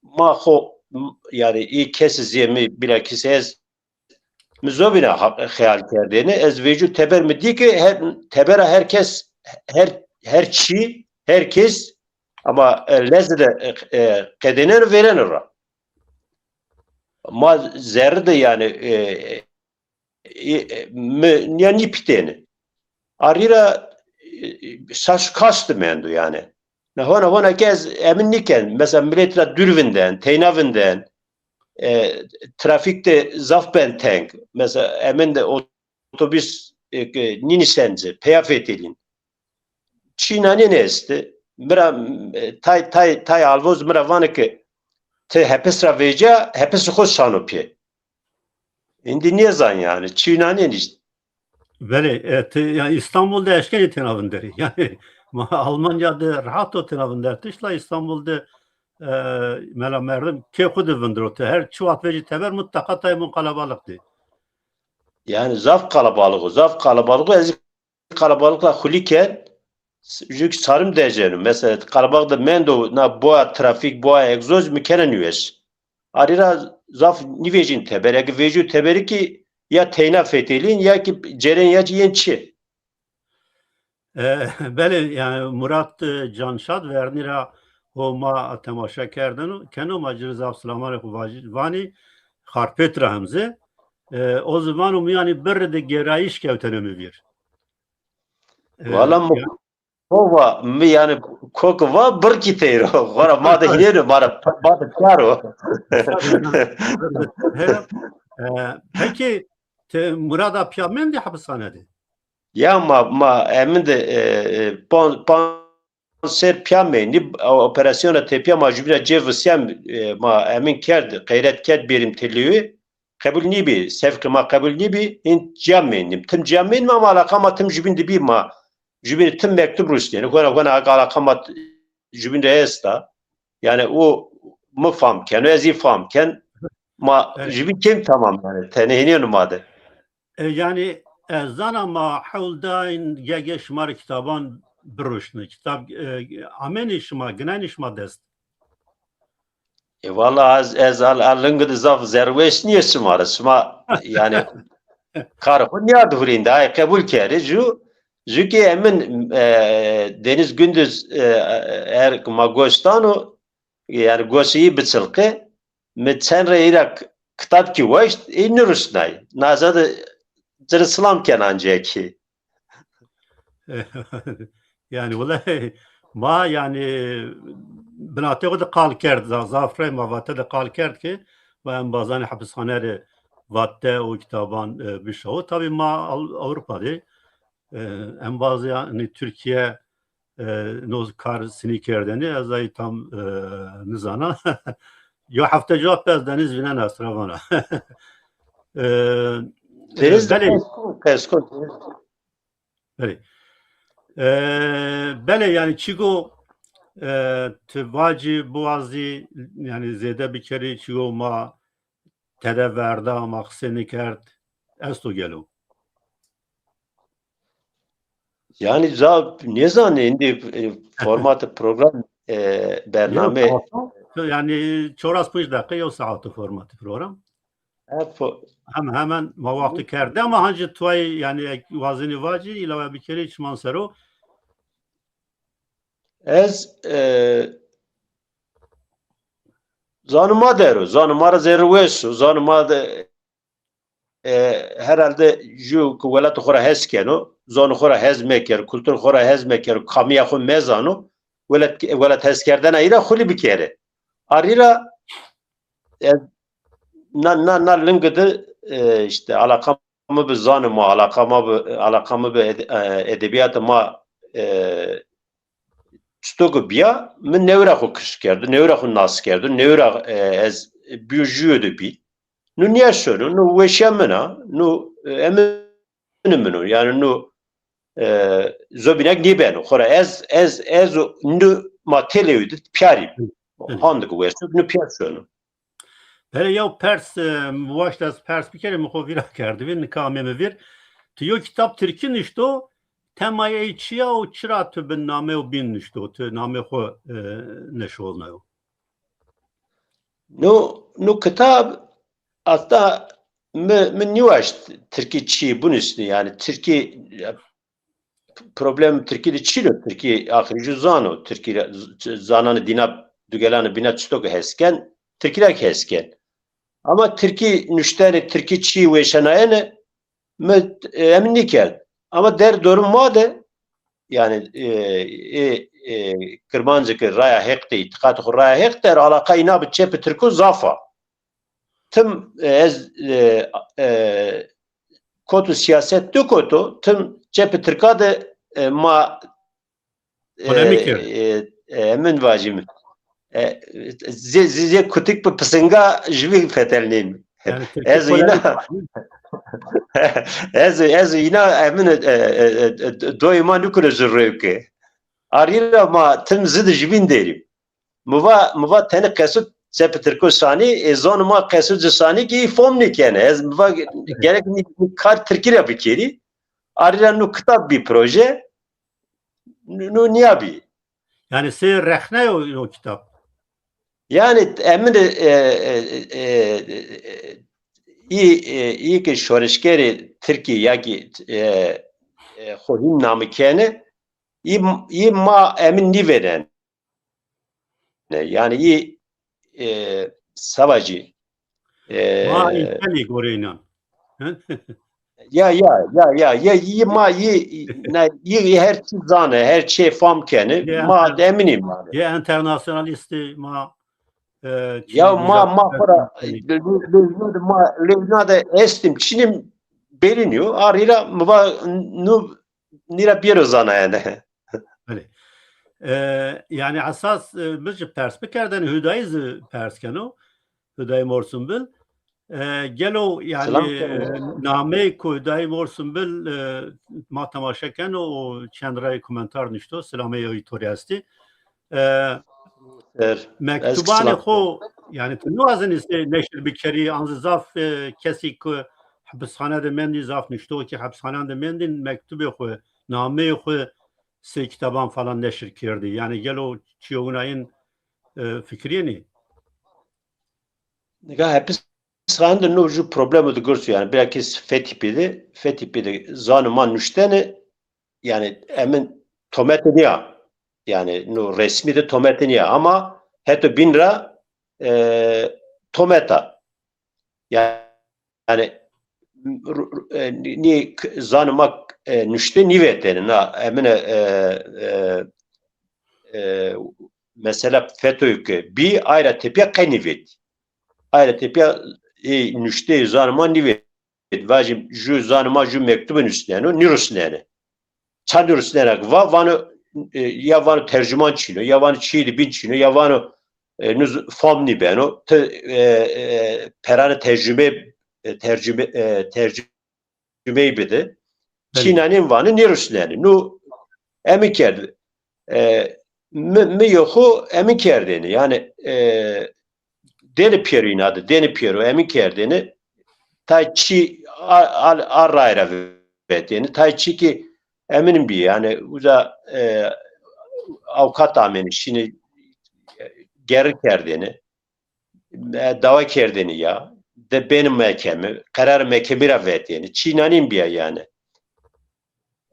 ma xo, m-, yanî ê kesê zê mi, bîlakîs ez, mi zobîna ha-, xeyal kerdêne. Ez vecîyo teber mi dî ke her, tebera her kes, her, her çî, her kes ama, e, leze de, e, e, qedêneno vêreno ra. Ma zerrî de yanî e, e, e, mi nîya nîpîtêni. Arî ra e, şaş kaş de mendo yanî. Na hona hona ke ez emin nîken. Mesela milet ra dûr vinden, teyna vinden, e, trafîk de zaf ben teng. Mesela emin de otobus e, ke nînîsen ci, peya fetelîn. Çî nanên estî. Mi ra e, tay tay tay alvoz mi ra vanê ke ti hepis ra vêca, hepis xo şano pê. Îndî nêzan yanî. Çî nanên îşte. Belê, e, ti, yanî Îstanbul de eşkenî têna vinderî. Yanî ma Almanya de rehat o têna vindertiş la Îstanbul de e, mela merdim kê xo de vindiro. Ti her çi wext vejî teber mutlaka tay mûn qelebalix dî. Yanî zaf qelebalix o, zaf qelebalix o. Ez qelebalix ra xulî ken, jû ki sarim decenu. Mesela qelebalix de mendo na boya trafîk, boya egzoz mi kena nîweş. Arî ra zaf nîvejîn teber. Eke vejîyo teberî ki ya teyna fetelîn ya ki ceren ya ci yên çi. E, belê, yanî Murat e, Canşad vernî ra ho ma temaşa kerdeno, keno ma ci rê zaf silamanê xo vajî-, vanî, Xarpêt ra hem zî. E, o zî vano mi yanî birrî de gêrayîş kewtene mi vîr. E, Wala mi ya- ko va, mi yanî ko ki va birr kî teyr o. Xora ma de hînêno, ma ra, ma de pîyar o. E, pekî, ti Murad a pîya mendî hepishane de? Ya ma, ma emin de e, e, pan, pan ser pîya meynî, operasyona tepîya ma jubîna cê visîyem, e, ma emin kerd, qeyret kerd bêrîm têlewî. Qebul nîbî, sefkê ma qebul nîbî, hîn cîya meynîm. Tim cîya meynîm ama alaqa ma tim jubîn de bî ma. Jubîn tim mektub rusnêne. Hona, hona alaqa ma t-, jubîn de esta. Yanî o mi fam keno, ez î fam ken. Ma Evet. jubîn kêm tamam yanî. Tenê hînêno ma de. E, yanî ez zana ma hewl dayn ge ge şima rê kitaban biruşne. Kitab e, amenî şima, ginenî şima dest? E, valla ez, ez al, al lingi de zaf zerrweş nîyê şima rê. Şima yanî karê xo nîyard hurîn de, ay qebul kerê. Jû, jû ki emin e, Deniz Gündüz e, her ma goş dano, yanî goşê î biçilqê, mi çend rey î ra k-, kitab kî waşt, î nirusnay. Naza de ci rê silam ken ancîya kî. Yanî wele ma yanî binatê xo de qal kerd, za-, zaf rey ma vate de qal kerd ki ma embazanê hepishane rê vate û kitaban e, bişawo. Tabî ma Al-, Ewropa de e, embazê yanî Tirkîye e, no kar sinî kerdene, ez ay tam e, nizana. Yo hefte cewab ez deniz vînen esra vana. E, Deniz de belê. Qeskon, qeskon. Belê. E, belê, yanî çigo e, ti vacî biwazî, yanî zêde bikerî, çigo ma tede verda, ma qisê nêkerd, esto gelo? Yanî za nêzanî, îndî e, formatê program e, bername. Yanî çoras ponc deqe, yew saet o formatê program. Hemen hemen ma wextî kerde ama hancî tuay yanî ek wazenî vacî îlawe bikerî çiman ser o. Ez e, zano ma der o, zano ma ra zerrî weş o, zano ma de e, herhalde jû ki welatê xo ra hes keno, zonê xo ra hes mekero, kulturê xo ra hes mekero, kamîya xo mezano, welat, welat heskerdena î ra xulî bikerê. Arî ra e, na, na, na lingi de e, îşte alaqa mi bi zanê ma, alaqa ma bi, alaqa mi bi ede-, e, edebîyatê ma e, çito ki bîya, mi newra xo kişt kerdo, newra xo nas kerdo, newra e, ez bîyo jûyo de bî. No nîya şono, no weşîya min a, no e, eminê min o. Yanî no e, zobînek nêbeno. Xora ez, ez, ez o, no ma têlewî de pîyarî. Handik weş o, no pîya şono. Belê, yew pers, e, mi waşt ez pers bikerî, mi xo vîra kerdibî, nika amê mi vîr. Ti yo kitab tirkî nuşto, temayê ey çi ya û çira ti bi namê û bîn nuşto, ti namê xo e, neşolnayo? No, no kitab aslında mi, mi nîwaşt tirkî çî binusnî, yanî tirkî problem tirkî de çîn o, tirkî axirî jû zano, tirkî ra z-, zananê dîna, dugelanê bîna çito ke hes ken, tirkî ra kî hes ken. Ama tirkî nuştene, tirkî çî weşanayene mi, e, emin nîkerd. Ama der dorum ma de, yani, e, e, e, Kirmancî ki raya Heq de, îtîqatê xo raya Heq de, alaqa îna bi çepê tirko zaf a. Tim, e, ez, e, e, koto siyaset tu koto, tim çepê tirka de, e, ma, e, Polemîk kerd. E, e, emin vajîm. E, zê, zê, zê kutik bi pisinga jübî fetelnîn. Yani tirkî Ez polemîk îna, ez, ez îna emin, e, e, e, e, doyê ma nukure ji rewke. Arî ra ma tim zidi jübîn derî. Mi va, mi va tenê qeso çepê tirko sanî, e, zonê ma qeso ci sanî ki fom nêkene. Ez mi va gerek nî, nî kar tirkî ra bikerî. Arî ra nu kitab bî proje, nu, nu nîya bî. Yani sê rexne yo, yo kitab. Yani emin de, e, e, e, e, î, e, î ki şoreşgerê tirkî ya ki, e, e, xo hîn namî kene, î, î ma emin nîvênene. Yani î, e, savacî, e, Ma însanî goreynan. Ya, ya, ya, ya, ya, î ma, î, na, î her çî zane, her çî fam kene, Yê ma enter-, eminîm yani. Yê enternasyonalîstî ma, e, Ya çî ma, ma xora, lewna de ma, lewna de estim, çinim belî nîyo, arî ra mi va nu nîra biyero zanayene. Belê. E, yani esas, e, mi jî pers bikerdene, Hudayî zî pers keno. Hudayî Morsunbil. E, gelo yani, Selam e, keno. Nameyê ku Hudayî Morsunbil, e, ma temaşe keno û çend rey komentar nuşto. Selamê yew to rê estî. E, Ser. Ez ki Mektubanê selam xo, keno. Yani tu niwazenî sê neşir bikerî, an zî zaf, e, kesî ku hepishane de mendî zaf nuşto ki hepishaneyan de mendîn mektubê xo, nameyê xo sê kitaban falan neşir kerdî. Yani gelo çîyo winayîn, e, fikirîyenî? Nika hepishane de no ju problemo de girso yani. Bilakis Fetîpî de, Fetîpî de zano ma nuştene, yani emin tomete nîya. Yani no resmî de tomete nîya ama heto bîn ra, e, tometa. Yani, ru-, ru-, e, nî, nî k-, zanê ma, e, nuşte nîvetêne. Na, emine, e, e, e, mesela fetoyê ke bî, ay ra tepîya qe nîvetî. Ay ra tepîya, e, nuşteyê zanê ma nîvetî. Vajîm, ju zanê ma ju mektube nusneno, nîrusnenê. Ça nîrusnena ki va, vano, e, ya vano tercuman çin o, ya vano çîyê de bîn çin o, ya vano, e, nu z-, fam nîbeno, ti, e, e, peranê tercume, e, tercume, e, tercumeyî bide. Belê. Çînanên vanê nêrusnenê. Nu emi kerd. E, mi, mi yo xo emi kerdêne. Yani, e, dêne pêro îna de, dêne pêro emi kerdêne. Tay çî a, a, a ray ra vetêne. Tay çî ki eminim bî. Yani uza, e, awkat amêne, şîne, e, gerî kerdêne. E, dawa kerdêne ya. De bêne mekeme, qerar mekemî ra vetêne. Çînanên bîya yani.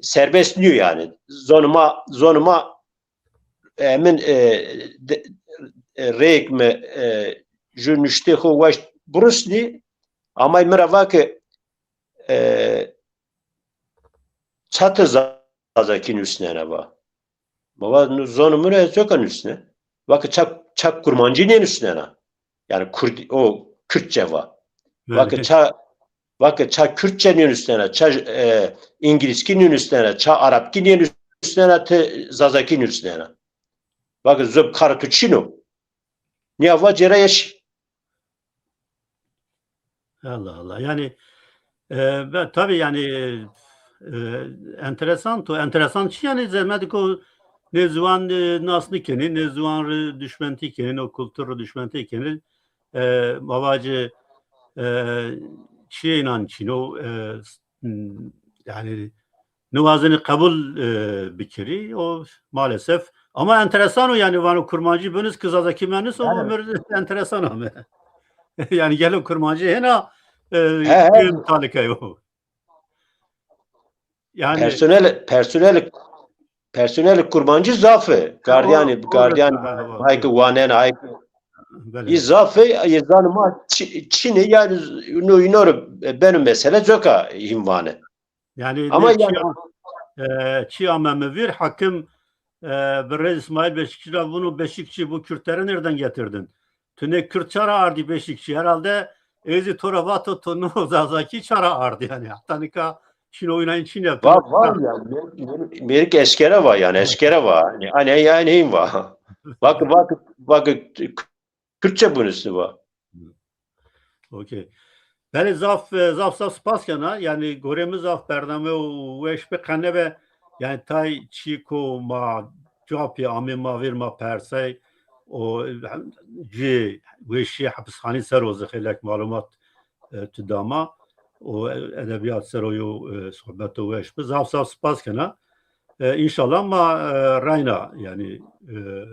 Serbest nîyo yani. Zonê ma, zonê ma, e, min, e, de, e, rêk mi, e, ju nuştê xo weş birusnî, amay mi ra va ke, e, ça ti za-, zazakî nusnena va. Ma va, nu zonê mi ra ez coka nusne. Va ke ça, ça kurmancî nênusnena. Yani Kurd, o Kürtçe va. Va ke ça, va ke ça Kürtçe nênusnena, ça, e, îngilîzkî nênusnena, ça arabkî nênusnena, ti zazakî nusnena. Va ke zobî karê tu çin o. Nîya va cêra yeşî. Allah Allah. Yani, e, ve-, tabii yani, e, enteresan to, enteresan çi yani zehmet ko ne ziwan, e, nas nikenî, ne ziwan rê duşmentî kenî, o kultur rê duşmentî kenî. E, ma vacî, e, çiyê înan çin o, e, s-, m, yani niwazenî qebul, e, bikirî, o maalesef. Ama enteresan o yani, vano kurmancî binus ki zazakî menus o, yani, mir enteresan ame. Yani gelo kurmancî hêna, e, he, he, kim talike yo. Yani personel, personel, personel kurmancî zaf e. Gardiyanî, o, o gardiyan, ha, ha, hay ki wanen, hay ki Belê. Î zaf ê, yê zanê ma çi-, çin ê, yanî no îno rê beno mesele, coka hîn vanê. Yanî ama nê çî yanî a-, e, çî ame mi vîr, hakim, e, birêz Îsmaîl Beşikçî ra vûno, Beşikçi, bu Kürtleri nereden getirdin? Tu nê Kürt ça ra ardî Beşikçi? Herhalde ey zî to ra vato to no Zazakî ça ra ardî yanî. Heta nika çin o, îna çin yaptı. Va, va ya, mêrik, mêrik, mêrik eşkere va yanî, eşkere va. Yanî, hani, yani, hîn va. Vake, vake, vake, Kürtçe bunusni va. Okey. Belê, zaf, e, zaf, zaf spas kena. Yanî gorê mi zaf bername û weş bi, qe nebe, yanî tay çîko ma cewapî amê ma vîr, ma persay, o, hem, ci weşî hepisxanî ser o zî xeylek malumat, e, tu da ma. O edebîyat ser o yo, e, sohbeto weş bi. Zaf, zaf spas kena. E, înşallah ma, e, rayna, yanî, e,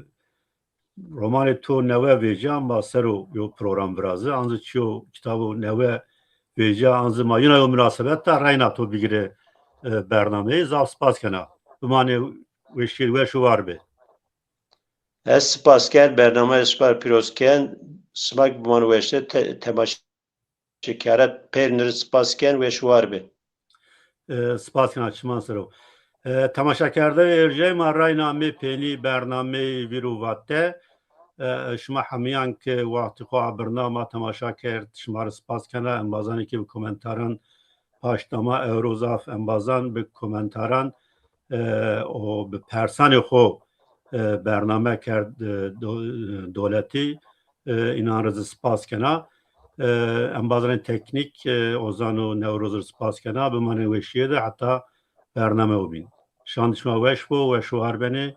romanê to newe vêca ma ser o yo program virazî. An zî çîyo kitabo newe vêca, an zî ma yina yo munasebet da reyna to bigîrê, e, bernameyî. Zaf spas kena. Bimanê weşî, weş û war bê. Ez spas ken, bernameyê şima pîroz ken. Şima kî bimanê weşî, te-, temaşe şikare pêrnir spas ken, weş war bi. E, spas kena çiman ser o. E, temaşakerdeyê erjey ma, rayna amê pênî bernameyê Vîr û Vate. E, şima hemîyan ke wextê xo abirna ma temaşa kerd, şima rê spas kena. Embazanê ke bi komentaran paşt da ma, ewro zaf embazan bi komentaran, e, û bi persanê xo, e, bername kerd, e, do-, doletî. E, înan rê zî spas kena. E, embazanê teknîk, e, Ozan û Newroz rê spas kena. Bimanê weşîye de heta bername o bîn. Şand şima weş bo, weş û war benê.